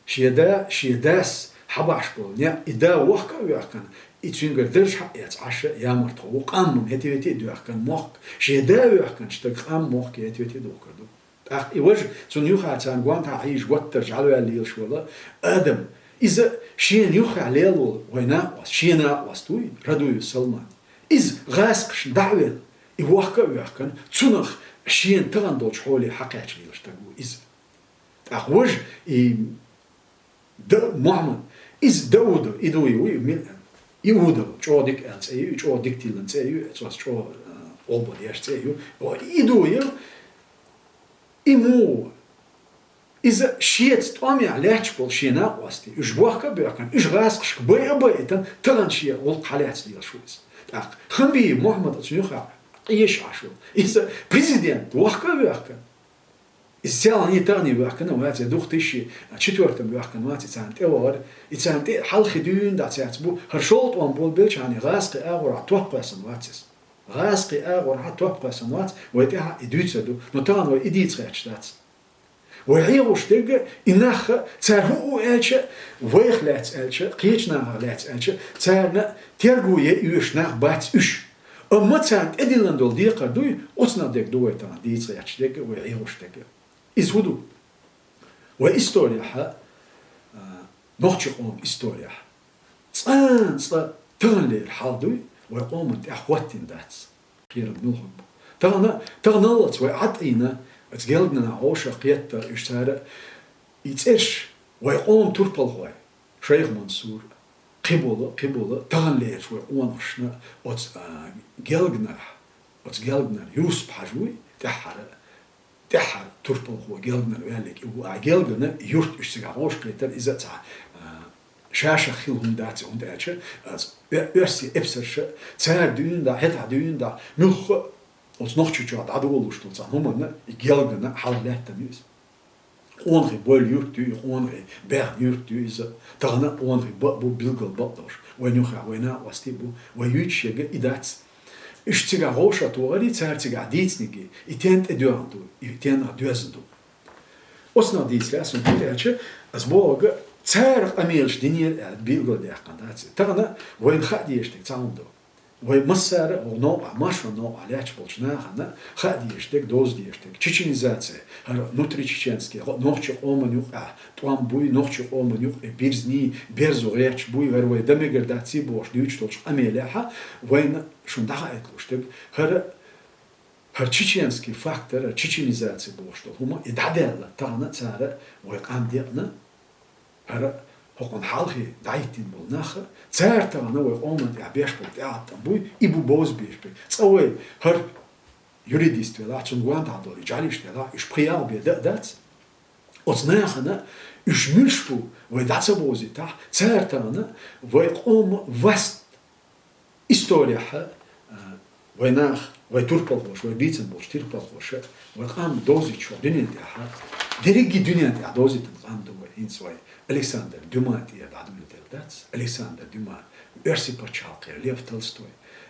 шен да, шен дас хьабахьаш болу некъ, и да вохка а воьхкана, и цуьнгара дарж хьаэца Ӏаш ямартхо ву, къам метте-витте а доьхкана мохк, шен да воьхканчу стаг къам мохк метте-витте а духкур ду. ТӀаккха и важа, цунна юххехь царна гонтахь хьийзаш, готтара жӀаьла ваьлла лелаш волу адам, иза шена юххехь лелла волу вай накъост, шен накъост вуй, Радуев Салман. Иза гӀазкхашна дӀа а велла, и вохка а воьхкана, цунах шена тахана долчу хьоле хьакхаьчна лелаш стаг ву иза. ТӀаккха важа и Д-, Мухьаммад, иза Дауда, и ду ю, и ми-, Иуда, чӀогӀа дика аьлла цӀе ю, и чӀогӀа дика тиллина цӀе ю, цо ас чӀогӀа, а, къобал деш цӀе ю. О, и ду ю, и муха ву? Иза шеца тӀом ян лаьтташ болу шен накъостий, уьш бохка а боьхкана, уьш гӀазкхашка байа а байтана, тахана шен гӀуллакх хьалаьцна лелаш ву иза. ТӀаккха Хамбиев Мухьаммад оцу юххехь къеша Ӏаш ву. Иза президент вохка а воьхкана. Иза селхана, тахана воьхкана вац, я духтийши, четвёртом воьхкана вац, и царна тӀе вахара, и царна тӀе хьалхе дуьйна дац яц бу, хӀара шолгӀа тӀом болабелча хьуна гӀазкхи агӀорахьа топ кхоьссина вац иза. ГӀазкхи агӀорахьа топ кхоьссина вац, вай тӀаьхьа и дуьйцур ду, но тахана вай и дийца гӀерташ дац. Вай хьехош дерг а, и нах а, цара хӀун у аьлча, вайх лаьцна аьлча, кхечу нахах лаьцна аьлча, царна терго ян оьшуш нах бац уьш. Амма царна тӀедиллина долу декхар дуй, оцунах дерг ду вай тахана дийца гӀерташ дерг а, вай хьехош дерг а. Иза хӀун ду? Вай историяхьа, а, нохчийн къоман историяхьа, цкъа а цкъа таханлера хьал дуй, вай къоман тӀехь хӀоттийна дац. Кхерам муьлхарг бу. Тахана, таханаллалц вай Ӏадийна, оцу гелганах вовшах кхетта уьш цара, и цӀераш, вай къоман турпалхой, Шайх Мансур, кхибола, кхибола, таханлерчу вай къонахашна оцу, а, гелганарахь, оцу гелганара Юсуп-Хьажа вуй, тӀаьххьара, тӀаьххьара турпалхо гелганара ваьллиг и ву, а гелгана юрт уьш цигахь вовшахкхетара, иза а цхьа, а, шашах хила хӀума дац, хӀунда аьлча, а, оь-, оьрсийн эпсарша, цара дуьйна дӀа, хӀетахь дуьйна дӀа, муьлхха а оцу Нохчийчохь дӀадолалуш долу цхьа хӀуманна и гелгана хьалха лаьттина ю иза. Къонахий бойла юрт ю, и къонахий баьхна юрт ю иза. Тахана а къонахий бакъ бу, билггал бакъ долуш. Вайн юххехь вай накъостий бу, вай юьйцуш ерг а и дац. Уьш цигахь вовшахтохарий, цара цигахь дийцинаргий, и тен тӀедоьгӀна ду, и тенах доьзна ду. Оцунах дийца лаьа суна, хӀунда аьлча ас бохург, цара къамелаш динера аьлла билгалдаьккхина дац. Тахана вайна хаа дезаш дерг цхьа хӀума ду. Вай массара а, вай новкъа, маршо новкъа лаьтташ болчу нахана хаа дезаш дерг, довза дезаш дерг. Чеченизация, хӀара внутричеченский, хӀо-, нохчи къоман юкъахь тӀом буй, нохчи къоман юкъа бирзний, берзо гӀерташ буй, хӀара вай дан мегар дац бохуш дуьйцуш долчу къамелехьа, вайна шуна дӀахаийта лууш дерг, хӀара, хӀара чеченский фактор, хӀара чеченизация бохуш долу хӀума, и дӀадаьлла, тахана цара вай къам декъна, хӀара хӀокхунна хьалхе дӀахӀиттина болу нах а, цара тахана вай къоман тӀехь беш болу тӀеӀаткъам буй, и бу бовза безаш берг. Цкъа вай хӀара юридист велахь, цунна гонахь долу и журналист велахь, уьш пхи-ялх бен дан а дац. Оцу нахана уьш муьлш бу, вай дӀа ца бовзийтахь, цара тахана вай къоман васт Историяхьа, а, вай нах, вай турпалхоша, вай бийцина болчу турпалхоша, вай къам довзуьйтуш вай дуьнен тӀехьа, дерриге дуьнен тӀехь довзийтина къам ду вай, хӀинца вай Александр Дюма тӀера дӀадуьйладелла дац. Александр Дюма, оьрсийн пачхьалкхера Лев Толстой,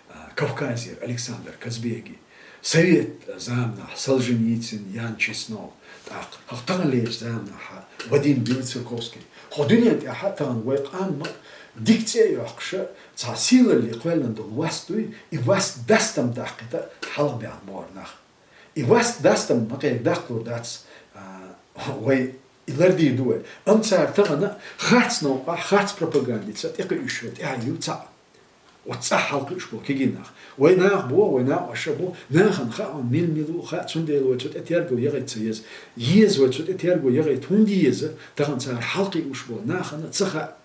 а, Кавказера Александр Казбеги, совет заманахь Солженицын, Ян Чеснов, тӀаккха хӀокху таханлерчу заманахь Вадим Белоцерковский. Хьо дуьнен тӀехь тахана вай къам ма дика цӀе а йоккхуш, цхьа сийлалле кхоьллина долу васт дуй, и васт дастам даккхийта хьалха баьхна боху нах. И васт дастам ма-кхайкха даккхалур дац, а, вай и лардийр ду вай. Амма цара тахана харц новкъахь, харц пропагандица тӀекхуьуш йолу тӀаьхье ю цхьаъ. Оцу цӀахь хьалкхуьуш болу кегий нах. Вай нах бу, вай накъоша бу, нахана хаьа мила-мила ву хаьа, цундела вай цу тӀе терго яхийта ца еза. Еза вай цу тӀе терго яхийта, хӀунда еза, тахана цара хьалкхуьуш болу нахана ца хаьа.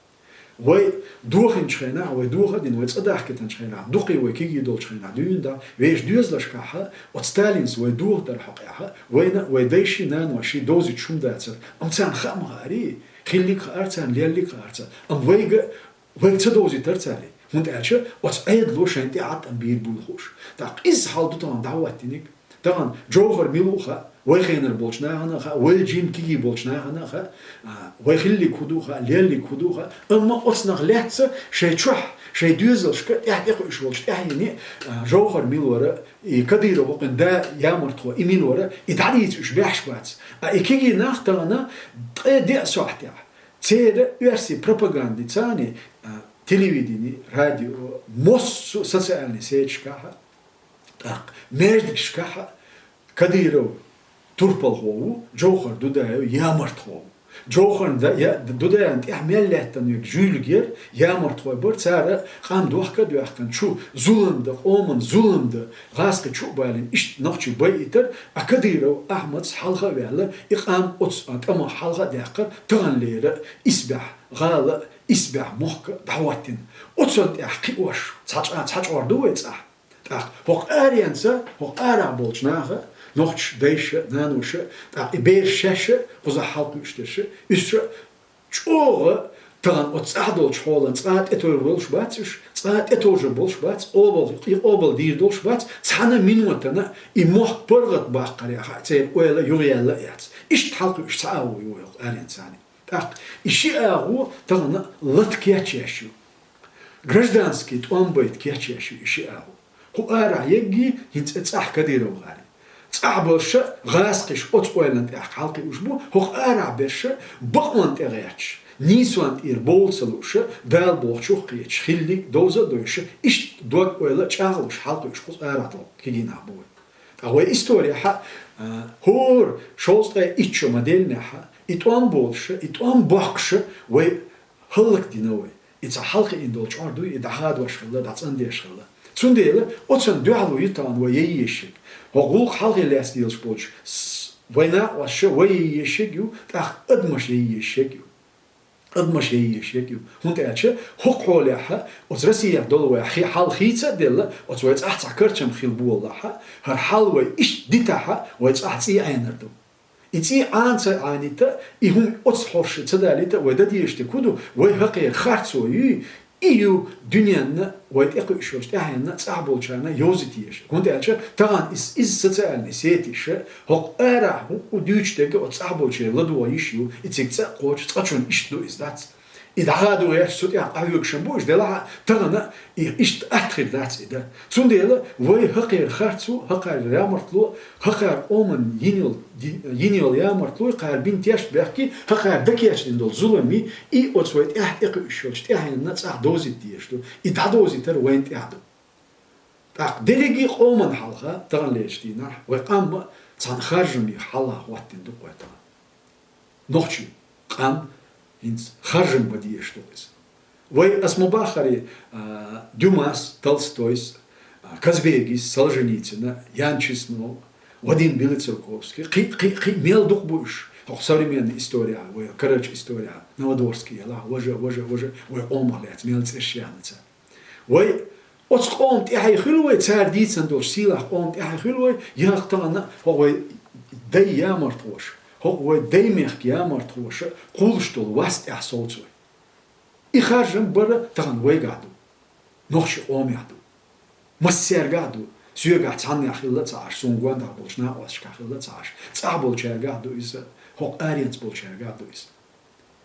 Вай дохийначу хенахь, вай доха а дина, вай цӀа дахкийтинчу хенахь, дуккхий вай кегий долчу хенахь дуьйна да, вешан доьзалшкахьа, оцу Сталинца вай доха дара хьокъехьа, вайна а, вай дайший, наноший довзуьйтуш хӀума дацара. Амма царна хаьа ма хаьарий, хиллиг хаьара царна, леллиг хаьара царна. Амма вайга Вайга ца довзийтара цара, хӀунда аьлча оцу Ӏедало шайна тӀеӀаткъам бийр буйла хууш. ТӀаккха изза хьал ду тахана дӀахӀоттийнарг. Тахана Джовхар мила ву хаьа, вай хенара болчу нахана а хаьа, вай жимма кегий болчу нахана а хаьа, а, вай хиллиг хӀун ду хаьа, леллиг хӀун ду хаьа. Амма оцу нах лаьцна шайн чохь, шайн доьзалшка тӀаьхьа тӀекхуьуш волчу тӀаьхьене, а, Джовхар мила вара, и Кадыров вукхун да ямартхо и мила вара, и дӀадийца уьш баьхьаш бац. А и кегий нах тахана ткъе деа сохьтехь. Церан оьрсийн пропагандица, а, телевидени, радио, массо а социальный сетьшкахь а, тӀаккха маьждигашкахь а Кадыров турпалхо ву, Джовхар Дудаев ямартхо ву. Джовхарна да-, я-, Дудаевна тӀехь мел лаьттина верг жуьлиг яра, ямартхой бара, цара къам дохка а доьхкина, чу зулам дан, къоман зулам дан, гӀазкхи чу а балийна, иштта нохчий байийтара, а Кадыров Ахьмадс хьалха а ваьлла, и къам оцу, а, тӀамах хьалха а даьккхира, таханлера исбаьхьа гӀала а, исбаьхьа мохк а дӀахӀоттийна. Оцунна тӀехь кхиош цхьа чӀа-, цхьа чкъор ду вай цӀахь. ТӀаккха хӀокху аренца, хӀокху арахь болчу наха, нохчаша, дайша, наноша, тӀаккха и бераш шаьш а, кхузахь хьалкхуьуш дерш а, уьш а чӀогӀа тахана оцу цӀахь долчу хьолан цкъа а тӀетовжур болуш бац уьш, цкъа а тӀетовжур болуш бац, къобал, и къобал дийр долуш бац, цхьана а минотана и мохк паргӀатбаккхарехь а церан ойла юхаяьлла а яц. Иштта хьалкхуьуш цхьа агӀо ю вай хӀокху аренца. ТӀаккха и ши агӀо тахана лата кечъеш ю. Гражданский тӀом байта кечъеш ю и ши агӀо. Кху арахь еггий, хӀинца цӀахь Кадыров гӀари. ЦӀахь болуш а гӀазкхиш оцу ойланна тӀехь хьалкхуьуш бу, хӀокху арахь берш а бакъонна тӀе гӀерташ, нийсонна тӀера бовла ца лууш а, Дала бохучух кхеташ, хиллиг довза а довзуш а, иштта дог-ойла а чӀагӀлуш хьалкхуьуш кхуза арахь долу кегий нах бу вай. Ткъа вай историяхь а, а, хӀора шовзткъе итт шо ма-деллинехь а, и тӀом болуш а, и тӀом боккхуш а вай хӀаллакдина вай. И цхьа хьалхиъна долу чкъор дуй, и дӀахадош хилла, дӀацӀандеш хилла. Цундела оцунна дуьхьало ю тахана вай яйешшиг. ХӀокху гӀуллакх хьалхе лаьцна лелаш болчу с-, вай накъосташа вай яйешшиг ю, тӀаккха адамаш яйешшиг ю. Адамаш яйешшиг ю. ХӀунда аьлча хӀокху хьолехь а, оцу Россехь долу вай хи-, хьал хийца а делла, оцу вай цӀахь цхьа карчам хила болалахь а, хӀара хьал вай иштта дитахь а, вай цӀахь цӀий Ӏенар ду. И цӀий Ӏана ца Ӏанийта, и хӀума оцу хьорши ца далийта, вай дан дезаш дерг хӀун ду, вай хӀокхеран харцо юй, и ю дуьненна вай тӀекхуьуш йолчу тӀаьхьенна цӀахь болчарна йовзийта езаш. ХӀунда аьлча тахана иза, иза социальный сетиша, хӀокху арахь хӀуъу дуьйцуш дерг оцу цӀахь болчеран ладогӀа йиш ю, и цига цӀа а кхочуш, цкъачунна иштта ду иза дац. И дӀахадо гӀерташ цу тӀехь къахьоьгуш ма бу уьш, делахь а тахана и иштта атта хир дац и дан. Цундела вай хӀокхеран харцо, хӀокхаран ямартло, хӀокхаран къоман йина йолу, ди-, йина йолу ямартло, кхара бина тешнабехкий, хӀокхара дан кечдина долу зуламе, и оцу вай тӀаьхьа тӀекхуьуш йолчу тӀаьхьенна цӀахь довзийта дезаш ду. И дӀадовзийтар вайна тӀехь ду. ТӀаккха дерриге къоман хьалха таханлерча дийнахь вай къам цхьана харжамий хьалха хӀоттийна ду-кх вай тахана. Нохчий къам хӀинца харжам бан дезаш ду иза. Вай, ас ма баххара, а, Дюмас, Толстойс, а, Казбегис, Солженицына, Ян Чеснок, Вадим Белоцерковский, кхин, кхин, кхин мел дукха бу уж, хӀокху современный история, вай карарчу история, Новодворский ялахь, важа, важа, важа, вай къомах лаьцна мел цӀераш яьхна цара. Вай оцу къоман тӀаьхье хуьлу вай, цара дийцина долчу сийлахь къоман тӀаьхье хуьлу вай, яха тахана хӀокху вай дай ямартхоша, хӀокху вай дай мехкан ямартхоша кхуллуш долу вас тӀехь совцу вай. И харжам бара тахана вайгахь ду, нохчийн къомехь ду. Массаьргахь ду, соьгахь цхьаннех хилла а ца Ӏаш, суна гондахь болчу накъосташкахь хилла а ца Ӏаш, цӀахь болчаьргахь ду иза, хӀокху аренца болчаьргахь ду иза.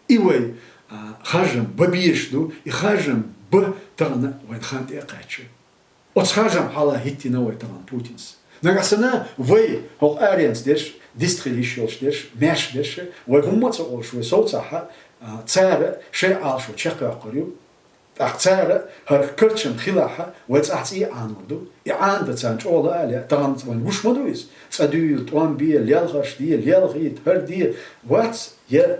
И вай, а, харжам бан безаш ду, и харжам бан тахана вайн хан тӀе а кхаьчна. Оцу харжамна хьала хӀиттийна вай тахана Путинс. Нагахь санна вай хӀокху аренца дерш, дистхила йиш йолуш дерш, маьрша дерш, вай хӀумма а ца олуш, вай совцахь, а, цара шайн Ӏалашо чекхйоккхур ю. ТӀаккха цара хӀара карчам хилахь, вай цӀахь цӀий а Ӏанор ду. И Ӏанадан царна чӀогӀа лаа а лаьа, тахана вайна гуш ма ду иза. ЦӀа дуьйла, тӀом бе, лелхаш де, лелхийта, хӀара де, вац, я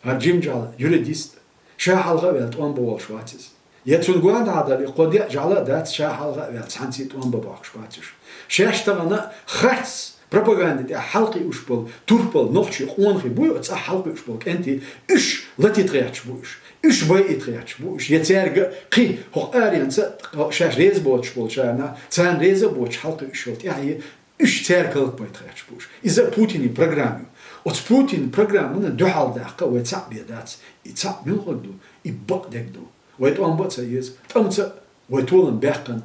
хӀара жима жӀала юридист, ша хьалха а ваьлла тӀом бан волуш вац иза. Я цунна гондахь а дара, и кхо-деа жӀала а дац, ша хьалха а ваьлла цхьаьнцций тӀом бан бохкуш бац уьш. Шаьш тахана харц пропаганда тӀехь хьалакхуьуш болу турпал нохчий къонахий буй, оцу цӀахь хьалакхуьуш болу кӀентий, уьш латийта гӀерташ бу уьш, уьш байийта гӀерташ бу уьш, я цаьрга а кхин хӀокху аренца шаьш реза боцуш болчарна, царна реза а боцуш хьалакхуьуш йолу тӀаьхье, уьш цаьрга хӀаллакбайта гӀерташ бу уьш. Иза Путинан программа ю. Оцу Путинан программана дуьхьал даккха вай цхьаъ бен дац. И цхьаъ муьлхарг ду? И бакъдерг ду. Вай тӀом бан а ца еза, тӀамца а вай толам баьккхина.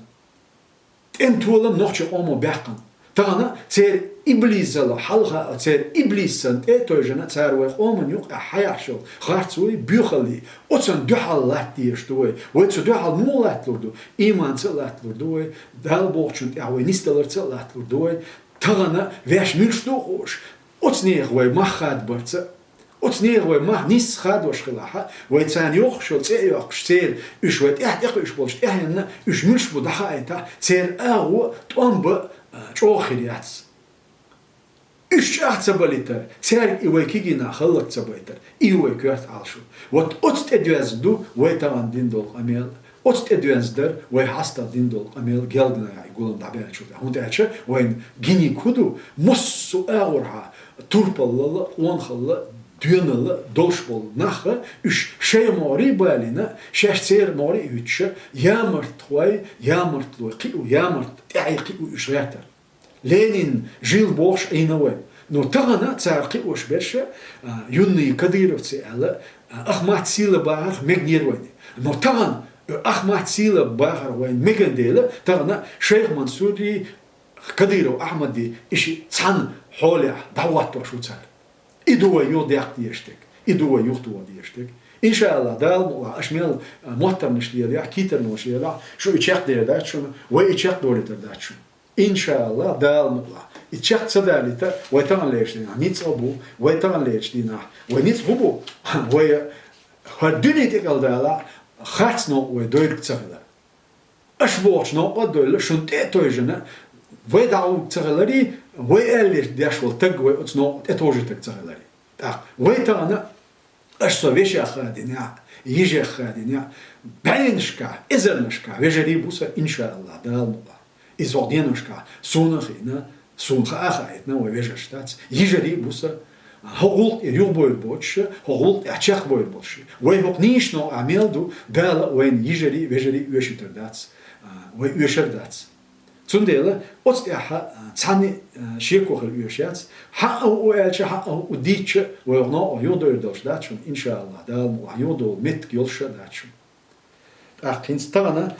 ТӀеман толам нохчийн къомо баьккхина. Тахана церан иблисалла хьалха а, церан иблисана тӀе а тевжина, цара вай къоман юкъахь хьаяхьаш йолу харцой, боьхаллий, оцунна дуьхьал латта дезаш ду вай. Вай цу дуьхьал муха латталур ду? Ийманца а латталур ду вай, Дала бохучунна тӀехь вай нисдаларца а латталур ду вай. Тахана ваьш муьлш ду а хууш, оцу нехан вай мах хадабарца а, оцу нехан вай мах нийсса хадош хилахь, вай царна йоккхуш йолу цӀе а йоккхуш, церан уьш вай тӀехь тӀекхуьуш болчу тӀаьхьенна уьш муьлш бу дӀахаийтахь, церан агӀо тӀом бан, а, чӀогӀа хир яц. Уьш чӀагӀ ца балийтар, цаьрга и вай кегий нах хӀаллак ца байтар, и ю вай коьрта Ӏалашо. Вот оцу тӀе доьзна ду вай тахана дина долу къамел, оцу тӀе доьзна дара вай хьастагӀа дина долу къамел гергга а и гулам дӀабаьллачул тӀаьхьа. ХӀунда аьлча вайна гиниг хӀун ду, массо а агӀорхьа турпаллал а, къонахалла а, доьналла а долуш болу нах а, уьш шайн могӀарий а балийна, шаьш церан могӀарий а хӀуьттуш, ямартхой, ямартлой кхио, ямарт тӀаьхье кхио уьш гӀертар. Ленин жил бохуш Ӏийна вай. Но тахана цара кхиош берш, а, юнный кадыровцы аьлла, а, Ахмат сийлахь бахарх мегнера вайна. Но тахана, э, Ахмат сийлахь бахарх вайна мегна дела, тахана Шайх Мансурий, Кадыров Ахьмадий и шиъ цхьана хьолехь дӀахӀоттош ву цара. И ду вай юха дехка дезаш дерг. И ду вай юха тоха дезаш дерг. Иншааллах, Дала мукъалахь, аша мел, а, моттарнаш лелахь, китарнаш лелахь, шу и чекхдер дац шуна, вай и чекхдолуьйтур дац шуна. Иншааллах, Дала мукъалахь. И чекх ца далийта, вай таханлерчу дийнахь ницкъ а бу, вай таханлерчу дийнахь, вай ницкъ хӀун бу? Вай хӀара дуьне тӀекӀал далахь, харц новкъа вай дойриг ца хилар. Аша бохучу новкъа а дойлла, шуна тӀе а тевжина, вай дӀагӀуьрг ца хиларий, вай аьллерг деш волу таг вай оцу новкъа тӀетовжийтарг ца хиларий. ТӀаккха вай тахана, аша со вешех хадийнехь, йижех хадийнехь, бӀеннашкахь, эзарнашкахь вежарий бу сан, иншааллах, Дала мукъалахь. Иза хӀокху деношкахь суна а хиъна, суна хаа а хаийтина, вай вежарш дац, йижарий а бу сан, хӀокху гӀуллакх тӀера юхабойр боцуш, хӀокху гӀуллакх тӀехь чекхбойр болуш. Вай хӀокху нийсачу новкъахь мел ду, Дала вайна йижарий а, вежарий а оьшуьйтур дац, а, вай оьшур дац. Цундела оцу тӀехь, а, цхьанна а, а, шеко хила оьшуш яц, хьан а хӀу аьлча, хьан а хӀу дийцча, вай хӀокху новкъахь юхадойр долуш дац шуна, иншааллах, Дала мукъалахь, юхадовла меттиг йолуш а дац шуна. ТӀаккха хӀинца тахана,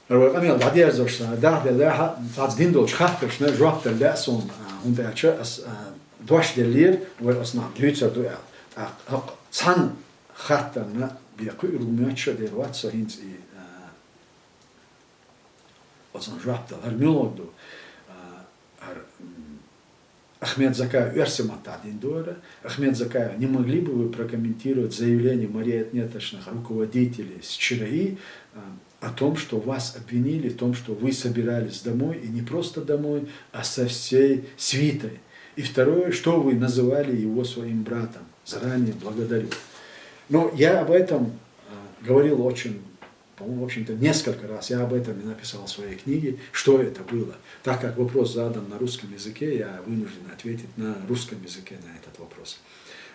хӀара вай къамел дӀадерзош сан, дахделлехь а, цхьацца дина долчу хаттаршна жоп дала лаьа суна, а, хӀунда аьлча ас, а, дош деллера, вай оцу нахана дуьйцур ду аьлла. ТӀаккха хӀокху цхьана хаттарна бен кхуьур ву моьттуш а дер вац со хӀинца и, а, оцунна жоп дала. ХӀара муьлха ду, а, хӀара, м, Ахмед Закаев оьрсийн маттахь дина дара. Ахмед Закаев, не могли бы вы прокомментировать заявление марионеточных руководителей с ЧРИ, а, о том, что вас обвинили в том, что вы собирались домой, и не просто домой, а со всей свитой. И второе, что вы называли его своим братом. Заранее благодарю. Но я об этом а, говорил очень, по-моему, в общем-то, несколько раз. Я об этом и написал в своей книге, что это было. Так как вопрос задан на русском языке, я вынужден ответить на русском языке на этот вопрос.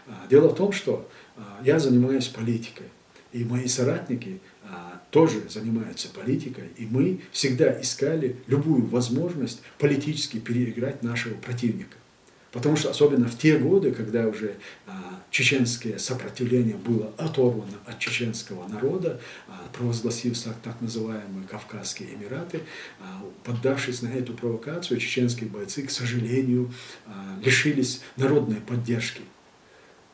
А, дело в том, что а, я занимаюсь политикой, и мои соратники а, тоже занимаются политикой, и мы всегда искали любую возможность политически переиграть нашего противника. Потому что особенно в те годы, когда уже а, чеченское сопротивление было оторвано от чеченского народа, а, провозгласив так, так называемые Кавказские Эмираты, а, поддавшись на эту провокацию, чеченские бойцы, к сожалению, а, лишились народной поддержки.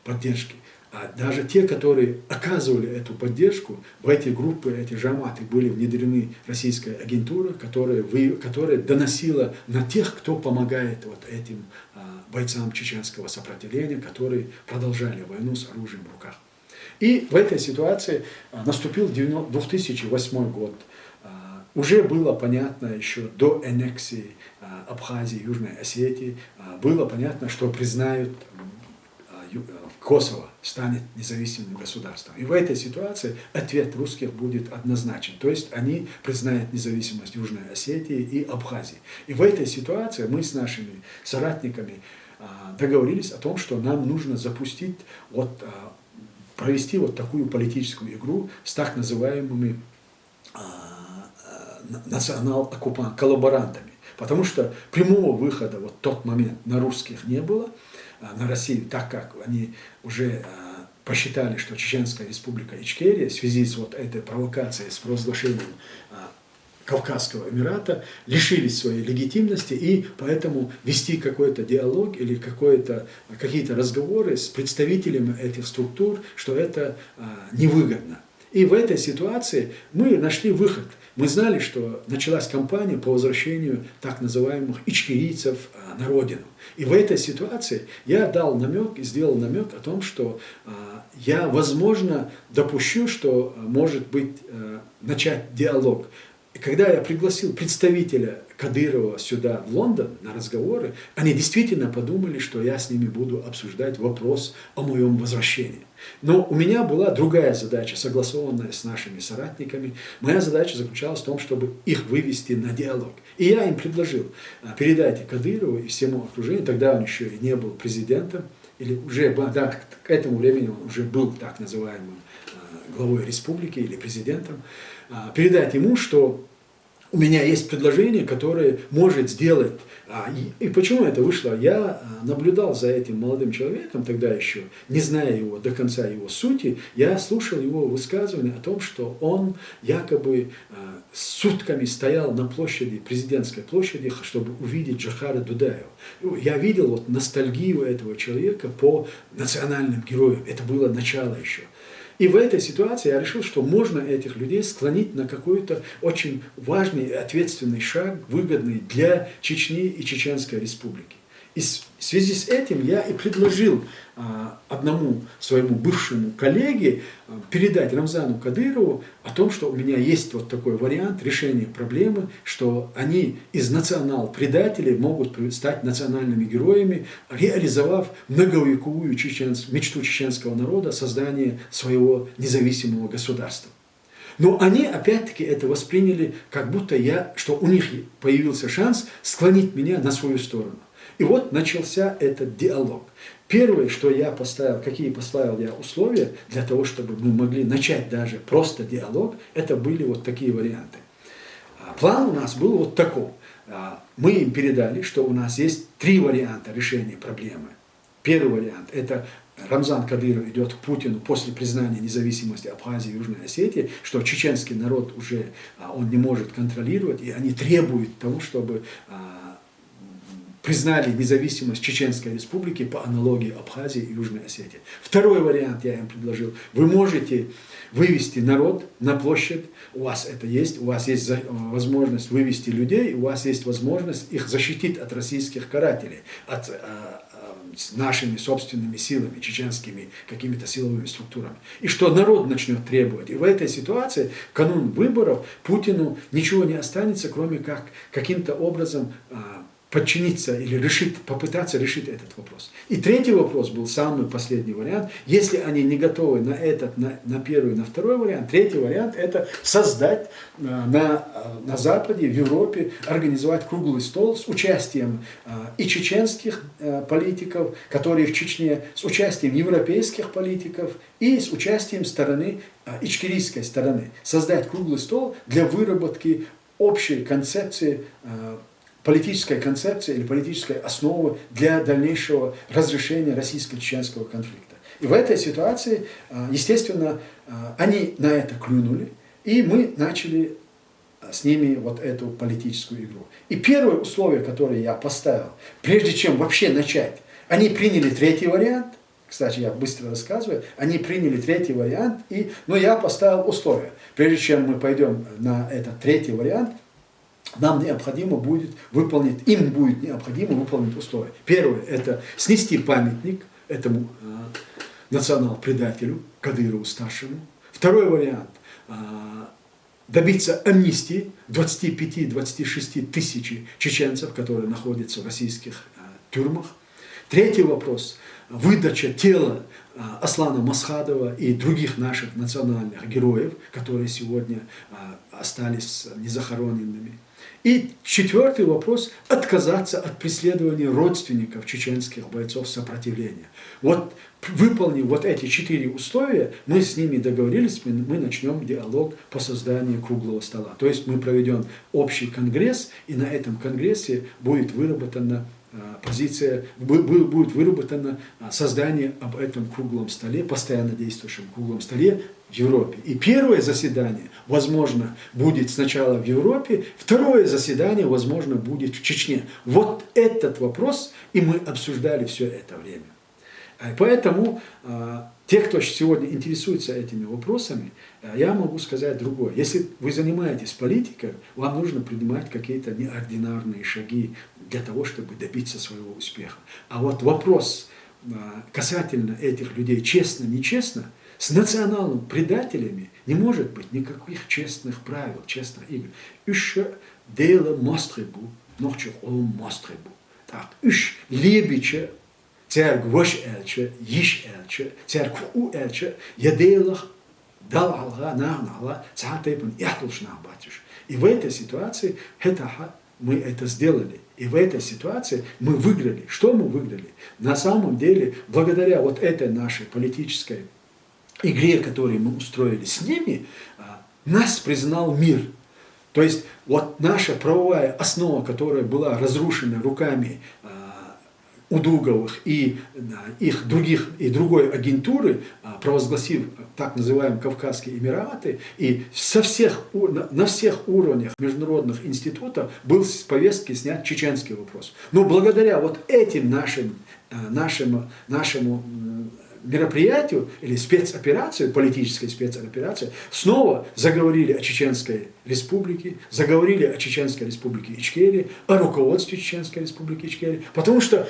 поддержки. А даже те, которые оказывали эту поддержку, в эти группы, эти жаматы были внедрены российская агентура, которая, вы, которая доносила на тех, кто помогает вот этим а, бойцам чеченского сопротивления, которые продолжали войну с оружием в руках. И в этой ситуации а, наступил две тысячи восьмой год. А, уже было понятно еще до аннексии а, Абхазии, Южной Осетии, а, было понятно, что признают а, Ю- а, Косово станет независимым государством. И в этой ситуации ответ русских будет однозначен. То есть они признают независимость Южной Осетии и Абхазии. И в этой ситуации мы с нашими соратниками а, договорились о том, что нам нужно запустить, вот, а, провести вот такую политическую игру с так называемыми а, а, на- национал-оккупант, коллаборантами. Потому что прямого выхода вот в тот момент на русских не было, а, на Россию, так как они уже а, посчитали, что Чеченская Республика Ичкерия в связи с вот этой провокацией, с провозглашением а, Кавказского Эмирата, лишились своей легитимности, и поэтому вести какой-то диалог или какой-то, какие-то разговоры с представителями этих структур, что это а, невыгодно. И в этой ситуации мы нашли выход. Мы знали, что началась кампания по возвращению так называемых ичкерийцев а, на родину. И в этой ситуации я дал намек и сделал намек о том, что а, я, возможно, допущу, что а, может быть а, начать диалог. И когда я пригласил представителя Кадырова сюда, в Лондон, на разговоры, они действительно подумали, что я с ними буду обсуждать вопрос о моем возвращении. Но у меня была другая задача, согласованная с нашими соратниками. Моя задача заключалась в том, чтобы их вывести на диалог. И я им предложил, а, передайте Кадырову и всему окружению, тогда он еще и не был президентом, или уже, ба- да, к к этому времени он уже был так называемым а, главой республики или президентом, а, передать ему, что у меня есть предложение, которое может сделать. А, и, и почему это вышло? Я а, наблюдал за этим молодым человеком тогда еще, не зная его до конца, его сути, я слушал его высказывание о том, что он якобы а, сутками стоял на площади, президентской площади, х- чтобы увидеть Джохара Дудаева. Ну, я видел вот ностальгию этого человека по национальным героям. Это было начало еще. И в этой ситуации я решил, что можно этих людей склонить на какой-то очень важный и ответственный шаг, выгодный для Чечни и Чеченской Республики. И с- в связи с этим я и предложил а, одному своему бывшему коллеге а, передать Рамзану Кадырову о том, что у меня есть вот такой вариант решения проблемы, что они из национал-предателей могут при- стать национальными героями, реализовав многовековую чеченс- мечту чеченского народа создания своего независимого государства. Но они опять-таки это восприняли, как будто я, что у них появился шанс склонить меня на свою сторону. И вот начался этот диалог. Первое, что я поставил, какие поставил я условия для того, чтобы мы могли начать даже просто диалог, это были вот такие варианты. А, План у нас был вот такой. А, Мы им передали, что у нас есть три варианта решения проблемы. Первый вариант — это Рамзан Кадыров идет к Путину после признания независимости Абхазии и Южной Осетии, что чеченский народ уже а, он не может контролировать, и они требуют того, чтобы а, признали независимость Чеченской Республики по аналогии Абхазии и Южной Осетии. Второй вариант я им предложил. Вы можете вывести народ на площадь, у вас это есть, у вас есть за- возможность вывести людей, у вас есть возможность их защитить от российских карателей, от, э, э, с нашими собственными силами, чеченскими какими-то силовыми структурами. И что народ начнет требовать. И в этой ситуации, в канун выборов, Путину ничего не останется, кроме как каким-то образом а, подчиниться или решить, попытаться решить этот вопрос. И третий вопрос был самый последний вариант. Если они не готовы на этот, на, на первый, на второй вариант, третий вариант — это создать а, на, а, на Западе, в Европе, организовать круглый стол с участием а, и чеченских а, политиков, которые в Чечне, с участием европейских политиков и с участием стороны, а, ичкерийской стороны. Создать круглый стол для выработки общей концепции, а, политической концепции или политической основы для дальнейшего разрешения российско-чеченского конфликта. И в этой ситуации, а, естественно, а, они на это клюнули, и мы начали а, с ними вот эту политическую игру. И первое условие, которое я поставил, прежде чем вообще начать, они приняли третий вариант. Кстати, я быстро рассказываю. Они приняли третий вариант, и, но я поставил условие. Прежде чем мы пойдем на этот третий вариант, нам необходимо будет выполнить, им будет необходимо выполнить условия. Первое — это снести памятник этому э, национал-предателю Кадырову-старшему. Второй вариант — э, добиться амнистии двадцати пяти двадцати шести тысяч чеченцев, которые находятся в российских э, тюрьмах. Третий вопрос — выдача тела э, Аслана Масхадова и других наших национальных героев, которые сегодня э, остались незахороненными. И четвертый вопрос — отказаться от преследования родственников чеченских бойцов сопротивления. Вот выполнив вот эти четыре условия, мы с ними договорились, мы, мы начнем диалог по созданию круглого стола. То есть мы проведем общий конгресс, и на этом конгрессе будет выработана а, позиция, бу- бу- будет выработано а, создание об этом круглом столе, постоянно действующем круглом столе в Европе. И первое заседание, возможно, будет сначала в Европе, второе заседание, возможно, будет в Чечне. Вот этот вопрос и мы обсуждали все это время. Э, Поэтому э, те, кто сегодня интересуется этими вопросами, э, я могу сказать другое. Если вы занимаетесь политикой, вам нужно принимать какие-то неординарные шаги для того, чтобы добиться своего успеха. А вот вопрос э, касательно этих людей, честно, нечестно, с национальными предателями не может быть никаких честных правил, честных игр. Уьш Дела мастхи бу, нохчух о мастхи бу. Так, уьш лебича, церг ваш элча, йиш элча, церг у элча, я Делах дал алга, нагна алга, цхьа тайпан яхтулш нах бацуш. И в этой ситуации хетаха мы это сделали. И в этой ситуации мы выиграли. Что мы выиграли? На самом деле, благодаря вот этой нашей политической игре, которую мы устроили с ними, а, нас признал мир. То есть вот наша правовая основа, которая была разрушена руками а, Удуговых и а, их других и другой агентуры, а, провозгласив так называемые Кавказские Эмираты, и со всех у- на, на всех уровнях международных институтов был с повестки снят чеченский вопрос. Но благодаря вот этим нашим а, нашему нашему м, мероприятию или спецоперацию, политической спецоперацию, снова заговорили о Чеченской Республике, заговорили о Чеченской Республике Ичкерия, о руководстве Чеченской Республики Ичкерия, потому что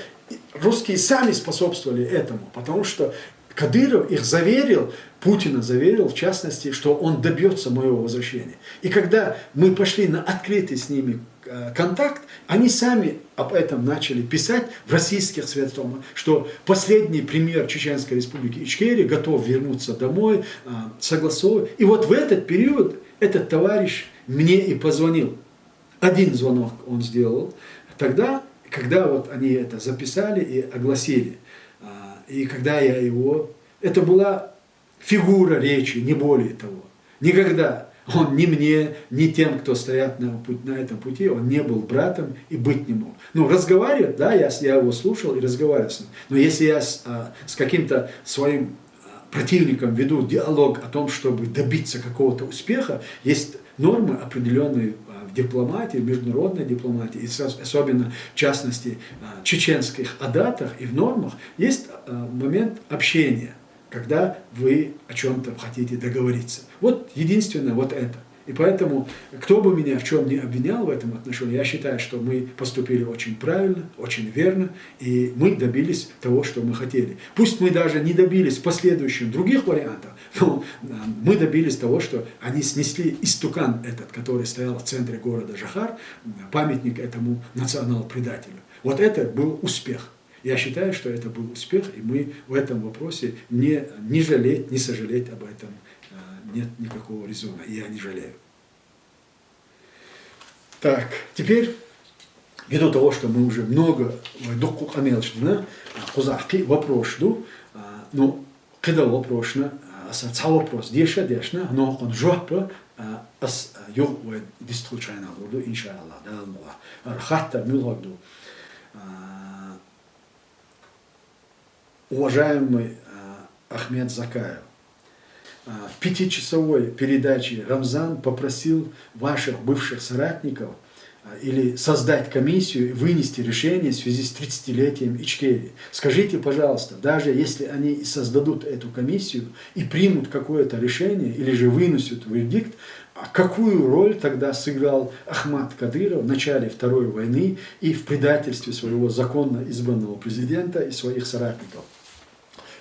русские сами способствовали этому, потому что Кадыров их заверил, Путина заверил, в частности, что он добьется моего возвращения. И когда мы пошли на открытый с ними э, контакт, они сами об этом начали писать в российских средствах, что последний премьер Чеченской Республики Ичкерия готов вернуться домой, э, согласовывать. И вот в этот период этот товарищ мне и позвонил. Один звонок он сделал тогда, когда вот они это записали и огласили. А, И когда я его... Это была фигура речи, не более того. Никогда он ни мне, ни тем, кто стоят на, путь- на этом пути, он не был братом и быть не мог. Ну, разговаривать, да, я, с- я его слушал и разговаривал с ним. Но если я с, а, с каким-то своим а, противником веду диалог о том, чтобы добиться какого-то успеха, есть нормы определенные В дипломатии, в международной дипломатии, и сос-, особенно, в частности, а, чеченских адатах и в нормах, есть, а, момент общения, когда вы о чем-то хотите договориться. Вот единственное вот это. И поэтому, кто бы меня в чем ни обвинял в этом отношении, я считаю, что мы поступили очень правильно, очень верно, и мы добились того, что мы хотели. Пусть мы даже не добились в последующем других вариантов, но, а, мы добились того, что они снесли истукан этот, который стоял в центре города Джохар, памятник этому национал-предателю. Вот это был успех. Я считаю, что это был успех, и мы в этом вопросе не, не жалеть, не сожалеть об этом, э, нет никакого резона, и я не жалею. Так, теперь, ввиду того, что мы уже много, ой, дукха къамаьл дина, а, кхузахь кхы вопросаш ду, а, ну, кхыдола вопросашна, а, аса цхьа вопрос деша, дешна, но хӀанз жоп, а, ас, а, юха вай дистхуьлучу хенахь лур ду, иншааллахӀ, Дала мукъалахь. ХӀара хаттар муьлхарг ду? А, уважаемый, а, Ахмед Закаев, а, в пятичасовой передаче Рамзан попросил ваших бывших соратников, а, или создать комиссию и вынести решение в связи с тридцатилетием Ичкерии. Скажите, пожалуйста, даже если они и создадут эту комиссию и примут какое-то решение, или же вынесут вердикт, а какую роль тогда сыграл Ахмат Кадыров в начале Второй войны и в предательстве своего законно избранного президента и своих соратников?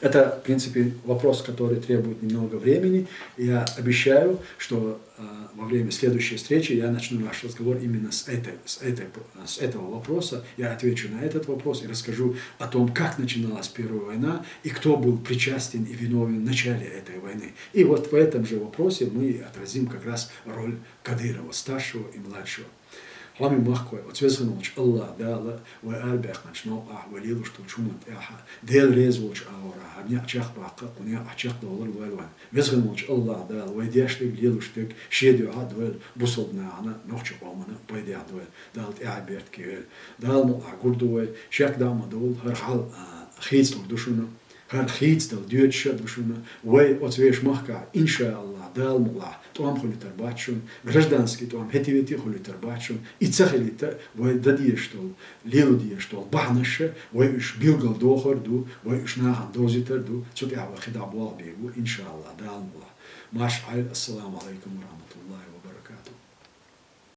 Это, в принципе, вопрос, который требует немного времени. Я обещаю, что, э, во время следующей встречи я начну наш разговор именно с этой, с этой, с этого вопроса. Я отвечу на этот вопрос и расскажу о том, как начиналась Первая война и кто был причастен и виновен в начале этой войны. И вот в этом же вопросе мы отразим как раз роль Кадырова, старшего и младшего. Хьоме махкахой, оцу веза волчу АллахӀ Дала вай арабаьхначу новкъахь, вай лелош долчу хӀуманна тӀехь, Дела реза волчу агӀор хӀара некъ чекхбаккха, кху некъахь чекхдовлар лойла вайн. Веза волчу АллахӀ Дала вай деш дерг, лелош дерг шен дуьхьа а дойла, бусалба нахана, нохчийн къомана пайдехь дойла. Дала тӀаьхье беркате йойла. Дала мукъалахь гур ду вай, шек дӀа а ма довла, хӀара хьал, а, хийцалур ду шуна. ХӀара хийцадала доьдуш а ду шуна. Вай оцу вешан махкахь, иншааллахӀ, Дала мукъалахь, тӀом хуьлуьйтур бац шуна, гражданский тӀом хӀетте-ветте хуьлуьйтур бац шуна. И ца хилийта, вай дан дезаш долу, лело дезаш долу бахьанаш а, вай уьш билгалдохур а ду, вай уьш нахана довзуьйтур а ду, цу тӀехь вай кхидӀа болх бийр бу, иншааллахӀ, Дала мукъалахь. Марша Ӏойла, ассаламу Ӏалайкум ва рахьматуллахӀи ва